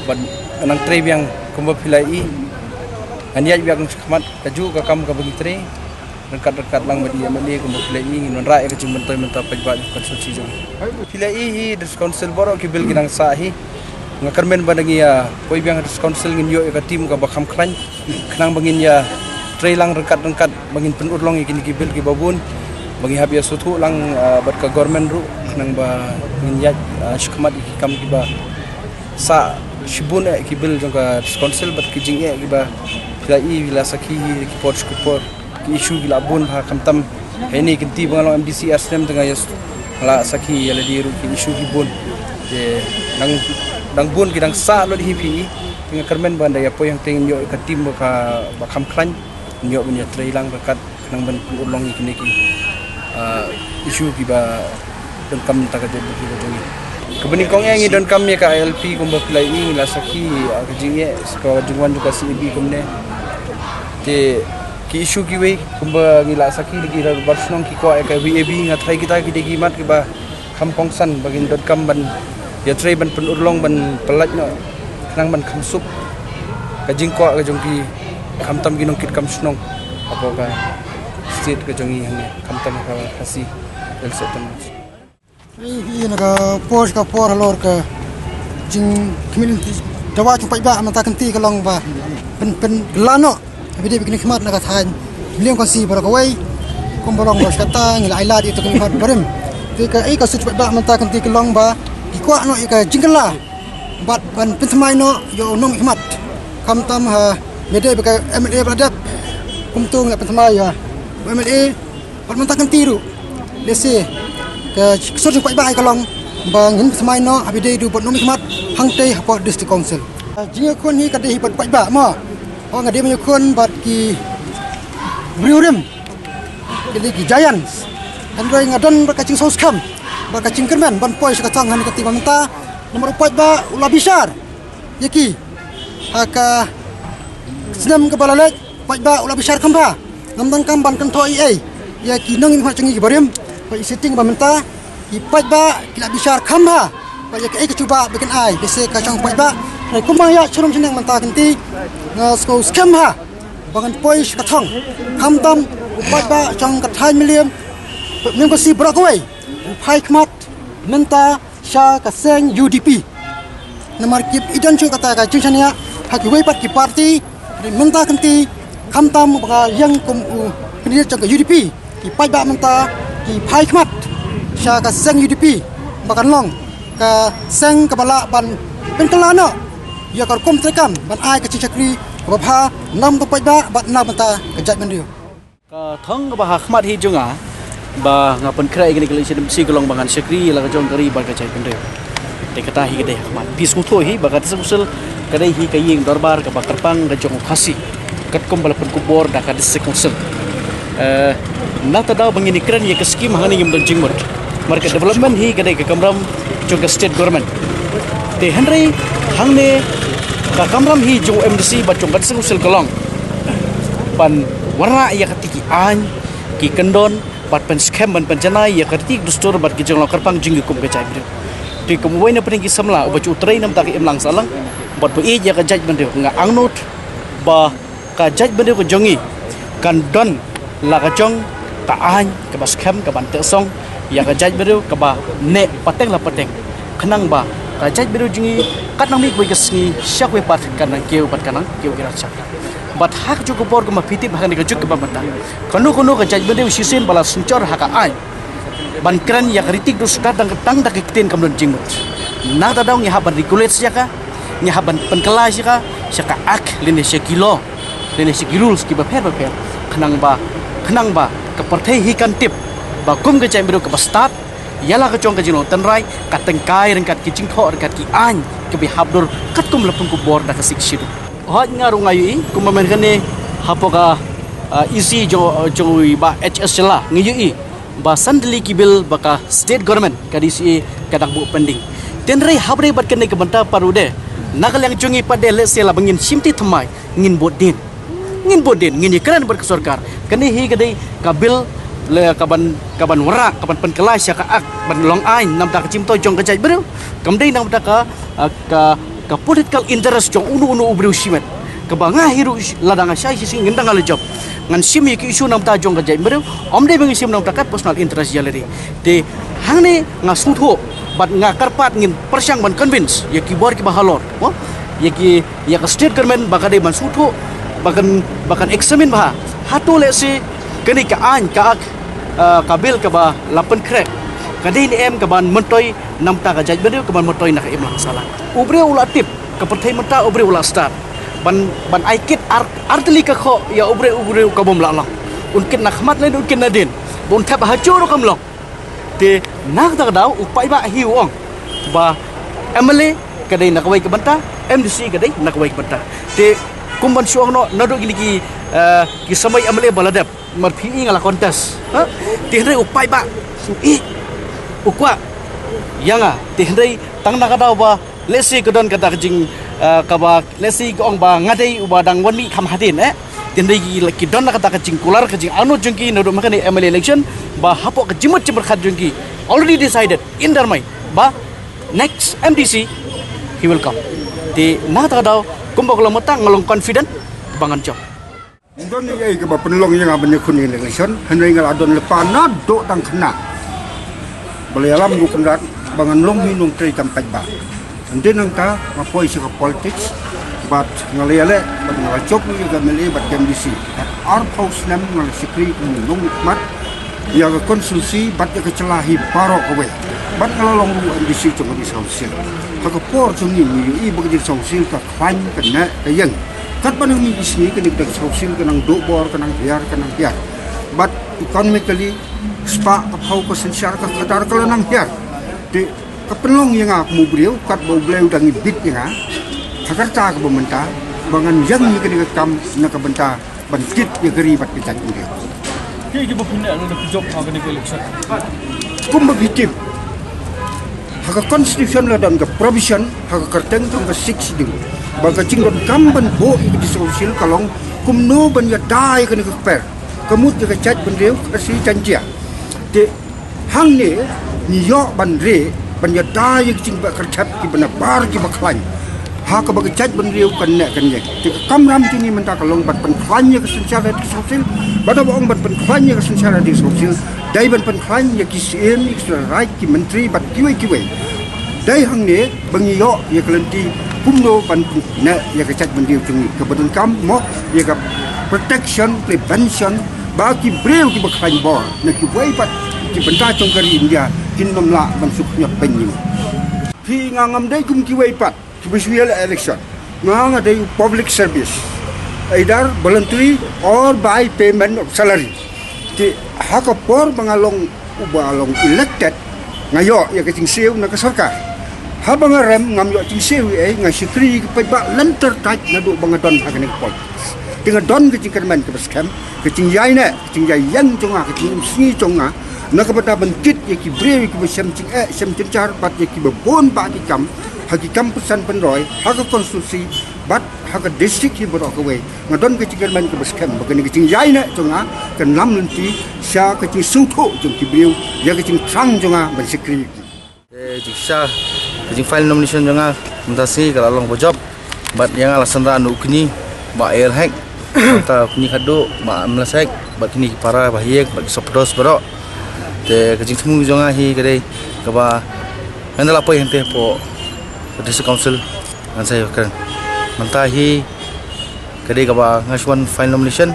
bad nga nang trei biang kumba phi la ïohi. Ngan ïaid biang shakhmat, kajuh ka kam kaba ngi trei. Ryngkat ryngkat lang bad i M L A kumba phi la ïohi, ngin wanrah ïa ka jingmyntoi mynta paidbah jong ka constituency jong ngi. Phi la ïohi hi, District Council baroh ki bill ki dang sah hi. Nga kyrmen ba da ngi ïa poi biang ha District Council ngin ïoh ïa ka team kaba kham khlaiñ, khnang ba ngin ïa trei lang ryngkat ryngkat, ba ngin pynurlong ïa kine ki bill kiba bun, ba ngi hap ïa sngewthuh lang, ah, bad ka government ruh, khnang ba ngin ïaid, ah, shakhmat ïa ki kam kiba sah. Shibun eh ki bill jong ka District Council bad ki jingeh kiba phi la ïohi, phi la sakhi hi ki por sha ki por. Ki issue ki la bun bha, khamtam ha kine ki kynti ba nga long M D C ar snem te nga ïa s-, nga la sakhi ïa lade ruh, ki issue ki bun. Te dang, dang bun ki dang sah lut hi phi. Te nga kyrmen ba nda ïa poi hangtei ngin ïoh ka team ba ka, ba kham khlaiñ, ngin ïoh ban ïa trei lang ryngkat khnang ban urlong ïa kine ki, ah, issue kiba donkam na ka jaitbynriew ka jong ngi. Kaba nyngkong eh ngi donkam ïa ka I L P kumba phi la ïohi, ngi la sakhi, ah, ka jingeh, ka jingwan jong ka C A B kumne. Te Ki issue kiwei kumba ngi la sakhi da ki rangbah shnong ki kwah ïa ka VAB, nga tharai kita ki dei ki mat kiba kham kongsan ba ngin donkam ban ïatrei ban pynurlong ban pyllait noh khnang ban kham suk ka jingkwah ka jong ki, khamtam ki nongkitkam shnong hapoh ka state ka jong ngi hangne, khamtam ka Khasi Hills Autonomous. Ïa na ka por ka por halor ka jingkhmih dawa jong paidbah mynta kynti ka long ba pyn pyn la noh. Bide bikini khmat na ka thaiñ Liang Khasi baroh kawei. Kumba long ba shata ngi la ai lad ïa ka khmat barim. Te ka ei ka sut paidbah mynta kynti ka long ba ki kwah noh ïa ka jingkylla bad ban pynthymmai noh ïa u nongmihkhmat. Khamtam ha bide ba ka MLA ba la dep. Kumto ngi pynthymmai ïa MLA bad mynta kynti ruh. Lehse ka sur jong paidbah ka long ba ngin pynthymmai noh ha bide du bad nongmihkhmat hangtei hapoh District Council. Jingïakhun hi ka dei hi bad paidbah mo. Nga dei ban ïakhun bad ki briew rim, ki dei ki giants. Hynrei nga don bad ka jingsngewskhem bad ka jingkyrmen ban poi sha ka thong ha kane ka kti ba mynta. Namar u paidbah u la bishar ïa ki ha ka snem kaba la leit, paidbah u la bishar kham bha. Ngam donkam ban kynthoh ei ei ïa ki nongmihkhmat jong ngi kiba rim. Bad i sitting ba mynta ki paidbah ki la bishar kham bha. Bad ïa kaei ka jubab ba kin ai, bad se ka jong paidbah. Hynrei kumba ïa sharum shaneng mynta kynti, nga sngewskhem bha ba ngan poi sha ka thong. Khamtam u paidbah jong ka thaiñ Mylliem, Mylliem Khasi baroh kawei u phai khmat mynta sha ka seng UDP. Namar ki don shuh kata ka jingshaniah ha kiwei pat ki party. Hynrei mynta kynti khamtam ba ka ïeng kum u candidate jong ka UDP, ki paidbah mynta ki phai khmat sha ka seng UDP ba kan long ka seng kaba lah ban pynkylla noh ïa ka rukom treikam ban ai ka jingshakri kaba bha na ka bynta u paidbah bad na ka bynta ka jaitbynriew. Ka thong kaba ha khmat hi jong nga ba nga pynkhreh ïa kane ka election MDC ka long ba ngan shakri ïa la ka jong ka ri bad ka jaitbynriew. Te kata hi ka dei ha khmat. Phi sngewthuh hi ba ka District Council ka dei hi ka ïing dorbar kaba kyrpang ka jong u Khasi katkum ba la pynkupbor da ka District Council. Eh, na ta daw ba ngin ïakren ïa ka scheme hangne ngim don jingmut. Namar ka development hi ka dei ka kamram jong ka state government. Te hynrei hangne ka kamram hi jong u MDC bad jong ka District Council ka long ban wanrah ïa kata ki aiñ, ki kyndon, bad pynskhem ban pynjanai ïa ka ri dustur bad ki jinglong kyrpang jong ngi kum ka jaitbynriew. Te kum uwei na pdeng ki samla uba ju trei na bynta ka imlang sahlang bad ba ïeit ïa ka jaitbynriew, nga angnud ba ka jaitbynriew ka jong ngi kan don la ka jong ka aiñ kaba skhem kaban teh song ïa ka jaitbynriew kaba neh pateng la pateng. Khnang ba ka jaitbynriew jong ngi katba nang mih kawei ka sngi sha kawei pat kan nang kiew bad kan nang kiew ïa ka rajya. Bad ha kajuh ka por kumba phi tip ha kane ka juk kaba mynta, kano kano ka jaitbynriew shisien ba la synshar ha ka aiñ ban kren ïa ka ri dustur tang tang da ka ktien kam don jingmut. Na ta daw ngi hap ban regulate ïa ka, ngi hap ban pynkylla ïa ka sha ka act lane sha ki law lane sha ki rules kiba pher ba pher. Khnang ba, khnang ba ka pyrthei hi kan tip ba kum ka jaitbynriew kaba stad ïa la ka jong ka jinglong tynrai, ka tyngkai ryngkat ki jingthoh ryngkat ki aiñ kiba hap dur katkum la pynkupbor da ka Sixth Schedule. Hooid, nga ruh nga ïohi kumba mynta kane hapoh ka, ah, EC jong, jong i Bah H S Shylla, nga ïohi ba san tylli ki bill ba ka state government ka DCA ka dang buh pending. Hynrei hapdeng bad kane ka bynta pat ruh de, na ka liang jong ngi pat de, lehse laba ngin shim ti thymmai ngin bud dien. Ngin bud dien, ngin ïakren bad ka sorkar. Kane hi ka dei ka bill le kaban, kaban wanrah, kaban pynkylla sha ka act ban long aiñ na bynta ka jingmyntoi jong ka jaitbynriew. Kam dei na bynta ka, ah, ka, ka political interest jong uno uno u briew shimet. Kaba nga hi ruh lada nga shai shisien ngan dang la jop. Ngan shim ïa ki issue na bynta jong ka jaitbynriew, ym dei ba ngan shim na bynta ka personal interest ïa lade. Te hangne nga sngewthuh bad nga kyrpad ngin pyrshang ban convince ïa ki bor kiba halor, mo? Ïa ki, ïa ka state government ba ka dei ban sngewthuh, ba kan, ba kan examine bha. Hato lehse kane ka aiñ ka act, ah, ka bill kaba la pynkhreh ka dei ne em kaban myntoi na bynta ka jaitbynriew, kaban myntoi na ka imlang sahlang. U briew u la tip, ka pyrthei mynta u briew u la stad ban, ban ai kit ar, ar tylli ka khoh ïa u briew, u briew ka bym lah long. Un kit na khmat lane un kit na dien, ba un thep ha jur ruh kam long. Te na kata ka daw u paidbah hi u ong ba MLA ka dei na kawei ka bynta, MDC ka dei na kawei ka bynta. Te kum ban shu ong noh naduh kine ki, eh, ki samoi MLA ba la dep, mar phi i nga la contest, ha? Te hynrei u paidbah u i, u kwah ïa nga. Te hynrei tang na ka daw ba lehse ka don kata ka jing, eh, kaba lehse ka ong ba nga dei uba dang wan mih kham hadien, eh. Tynrai ki, ki don la kata ka jingkular ka jingangnud jong ki naduh mynta ka M L A election, ba hapoh ka jingmut jingpyrkhat jong ki already decided in their mind ba next M D C he will come. Te na kata ka daw kumba ka long mynta nga long confident ba ngan jop. Don ïa kaba pynlong ïa nga ban ïakhun ïa ka election, hynrei nga la don lypa naduh dang khynnah. Ba la ïalam u Conrad ba ngan long hi nongtrei kam paidbah. Hadien nangta nga poi sha ka politics bad nga la ïaleh bad nga la jop ïa ka M L A bad ka M D C. Bad arphew snem nga la shakri kum u nongmihkhmat ïa ka constituency bad ïa ka jylla hi baroh kawei. Bad nga la long ruh M D C jong ka District Council. Ha ka por jong ngi ngi ïohi ba ka District Council ka khlaiñ ka neh ka ïeng. Katba nang mih ki sngi kane ka District Council ka nang duh bor, ka nang hiar, ka nang hiar. Bad economically spah ka phew ka synshar ka khadar ka la nang hiar. Te ka pynlong ïa nga kum u briew katba U Blei u dang ibit ïa nga. Ha ka rta kaba mynta ba ngan ïeng ïa kane ka kam na ka bynta ban kit ïa ka ri bad ka jaitbynriew. Ki ki ba pynlong da pynjop ha kane ka election. Kumba phi tip, ha ka constitution la don ka provision ha ka kyrteng jong ka Sixth Schedule ba ka jingdonkam ban buh ïa ka District Council ka long kumno ban ïada ïa kane ka kper. Ka mut ïa ka jaitbynriew Khasi Jaiñtia. Te hangne ngi ïoh ban reh ban ïada ïa ki jingbeh kyrchat kiba nabar kiba khlaiñ. Ha kaba ka jaitbynriew kan neh kan ïeng. Te ka kamram jong ngi mynta ka long ban pynkhlaiñ ïa ka synshar ha District Council. Bad haba ong ban pynkhlaiñ ïa ka synshar ha District Council, dei ban pynkhlaiñ ïa ki syiem, ïa ki trai raij, ki myntri bad kiwei kiwei. Dei hangne ba ngi ïoh ïa ka lynti kumno ban pynneh ïa ka jaitbynriew jong ngi kaba donkam mo ïa ka protection, prevention ba ki briew kiba khlaiñ bor na kiwei pat ki bynta jong ka ri India kin ym lah ban shu khñiot beiñ ïa ngi. Phi, nga ngam dei kum kiwei pat kiba shu ïaleh election. Nga nga dei u public service, either voluntary or by payment of salary. Te ha ka por ba nga long uba long elected, nga ïoh ïa ka jingsiew na ka sorkar. Haba nga rem ngam ïoh jingsiew ei ei, nga shakri ïa ki paidbah lynter tait naduh ba nga don ha kane ka politics. Te nga don ka jingkyrmen kaba skhem, ka jingïaineh, ka jingïaieng jong nga, ka jingim sngi jong nga na ka bynta ban kit ïa ki briew ïa kiba shem jingeh shem jynjar bad ïa kiba bun bah ki kam ha ki kam pynsan pynroi ha ka constituency bad ha ka district hi baroh kawei. Nga don ka jingkyrmen kaba skhem ba kane ka jingïaineh jong nga kan lam lynti sha ka jingsngewthuh jong ki briew ïa ka jingthrang jong nga ban shakri ïa ki. Te jingshisha ka jingfile nomination jong nga mynta sngi ka la long ba jop. Bad ïa nga la sngewthuh na u kñi Bah Ael Hek, mynta u kñi khadduh Bah Amlas Hek bad kine ki para Bah Hiek bad ki sopdos baroh. Te ka jingthmu jong nga hi ka dei kaba ngan da la poi hangtei hapoh ka District Council ngan sa ïa kren. Mynta hi ka dei kaba nga shu wan file nomination,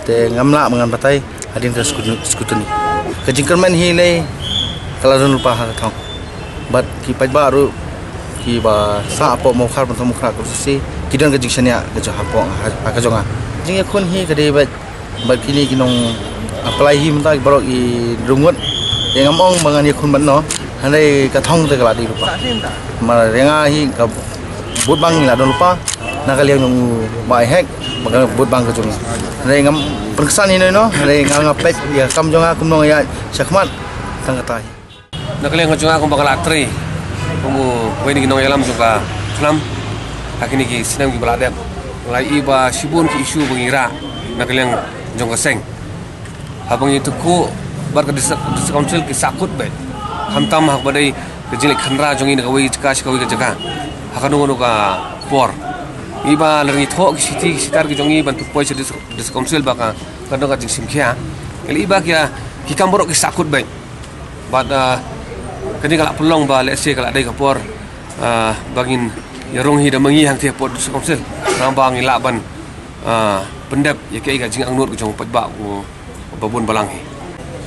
te ngam lah ba ngan batai hadien ka scrutiny, scrutiny. Ka jingkyrmen hi lei ka la don lypa ha ka thong. Bad ki paidbah ruh kiba sah hapoh Mawkhar, Pynthor Mawkhar constituency, ki don ka jingshaniah ka jong hapoh ha, ha ka jong nga. Jingïakhun hi ka dei bad, bad kine ki nong apply hi mynta ki baroh ki rung ngut. Te ngam ong ba ngan ïakhun bad no, hynrei ka thong te ka la dei lypa. Namar ïa nga hi ka vote bank ngi la don lypa na ka liang jong u Bah Hek, ba ka vote bank ka jong nga. Hynrei ngam pynksan ïano ïano, hynrei nga nga peit ïa ka kam jong nga kumno nga ïaid shakhmat tang kata hi. Na ka liang ka jong nga kumba nga la trei kum uwei na ki nongïalam jong ka thnam ha kine ki snem kiba la dep, nga la ïohi ba shibun ki issue ba ngi rah na ka liang jong ka seng. Haba ngi ïatyngkhuh bad ka District, District Council ki sahkut beit. Khamtam ha kaba dei ka jingleit khynra jong ngi na kawei ka jaka sha kawei ka jaka ha kano kano ka por. Ngi ba lada ngi thoh ki shithi ki shitar ki jong ngi ban pynpoi sha District, District Council ba ka, ka don ka jingshim khia. Ngi la ïohi ba ki, ki kam baroh ki sahkut beit. Bad, ah, kane ka la pynlong ba lehse ka la dei ka por, ah, ba ngin ïarung hi da ma ngi hangtei hapoh District Council. Namar ba ngi lah ban, ah, pyndep ïa kaei ka jingangnud ka jong u paidbah u ba bun balang hi.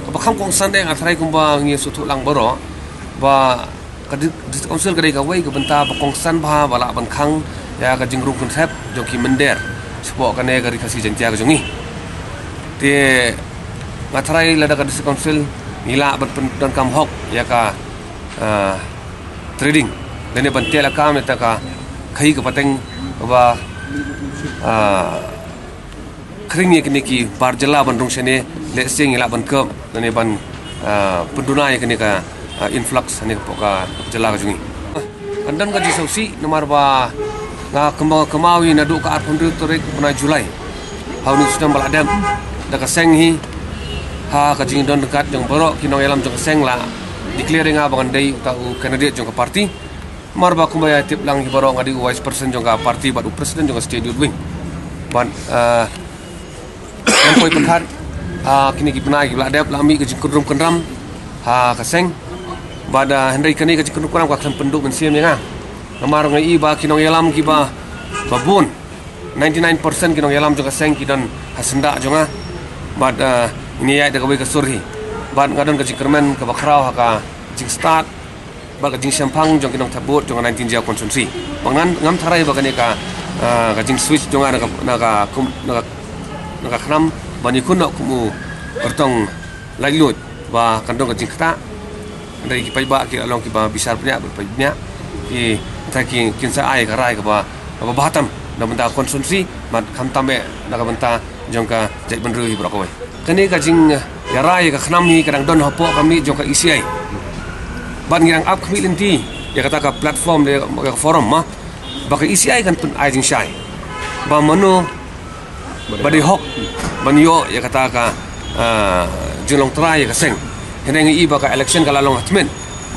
Kaba kham kongsan de nga tharai kumba ngi sngewthuh lang baroh ba ka Di-, District Council ka dei kawei ka bynta ba kongsan bha ba lah ban khang ïa ka jingrung kynthep jong ki mynder shapoh kane ka Ri Khasi Jaiñtia ka jong ngi. Te nga tharai lada ka District Council ngi lah ban pyndonkam hok ïa ka, ah, trading lane ban teh lakam ïa kata ka khaii ka pateng kaba, ah, khring ïa kine ki bar jylla ban rung shane, lehse ngi lah ban kep lane ban, ah, pynduna ïa kane ka, ah, influx hangne hapoh ka jylla ka jong ngi. Kan don ka jingsngewsih namar ba nga kynmaw, kynmaw ïa naduh ka arphew hynriew tarik u bnai July Ha une u snem ba la dep, da ka seng hi, ha ka jingdon ryngkat jong baroh ki nongïalam jong ka seng la declare ïa nga ba ngan dei uta u candidate jong ka party. Namar ba kumba ïa tip lang hi baroh nga dei u vice president jong ka party bad u president jong ka state youth wing. Bad, ah, ngan poi pyrkhat, ah, kine ki bnai ki ba la dep la mih ka jingkynrum kynram ha ka seng. Bad, ah, hynrei kane ka jingkynrum kynram ka khlem pynduh mynsiem ïa nga. Namar nga i ba ki nongïalam kiba, ba bun, ninety-nine percent ki nongïalam jong ka seng ki don ha syndah jong nga. Bad, ah, ngi ïaid da kawei ka sur hi. Bad nga don ka jingkyrmen kaba khraw ha ka jingstad bad ka jingshemphang jong ki nongthep vote jong ka nineteen Jaiaw constituency. Ba ngan, ngam tharai ba kane ka, ah, ka jingswitch jong nga na ka, na ka kum, na ka, na ka khnam ban ïakhun noh kum u kyrtong laitluid ba kan don ka jingktah. Hynrei ki paidbah ki la long kiba bishar bniah, bad paidbah bniah. Ki, ta ki, kin sa ai ka rai kaba, kaba bha tam na bynta constituency, bad khamtam eh na ka bynta jong ka jaitbynriew hi baroh kawei. Kane ka jingïarai ïa ka khnam hi ka dang don hapoh ka miej jong ka E C I. Bad ngi dang ap khmih lynti ïa kata ka platform, ïa ka forum ma, ba ka E C I kan pyn-ai jingshai ba mano ba dei hok ban ïoh ïa kata ka, ah, jinglong trai ïa ka seng. Hynrei ngi i ba ka election ka la long ha tmiet.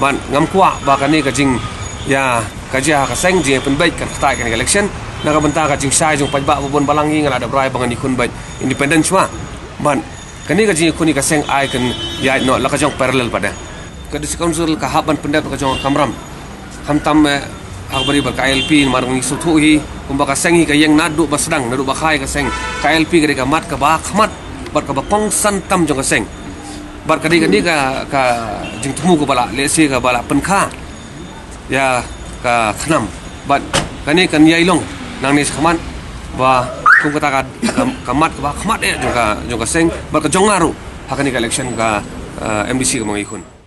Bad ngam kwah ba kane ka jing, ïa, ka jia ha ka seng, jingpynbeit kan ktah ïa kane ka election. Na ka bynta ka jingshai jong paidbah ba bun balang hi nga la dep rai ba ngan ïakhun beit independent shuwa. Bad kane ka jingïakhun ïa ka seng ai kan ïaid noh la ka jong parallel pat de. Ka District Council ka hap ban pyndep ka jong ka kamram. Khamtam, eh, ha kaba ri bad ka I L P, namar ngi sngewthuh hi kumba ka seng hi ka ïeng naduh ba sdang, naduh ba kha ïa ka seng. Ka I L P ka dei ka mat kaba khmat bad kaba kongsan tam jong ka seng. Bad ka dei kane ka, ka jingthmu kaba la lehse kaba la pynkha ïa ka khnam. Bad kane kan ïai long nangne shakhmat ba kum kata ka, ka, ka mat kaba khmat eh jong ka, jong ka seng bad ka jong nga ruh ha kane ka election ka, eh, M D C kaba ngi ïakhun.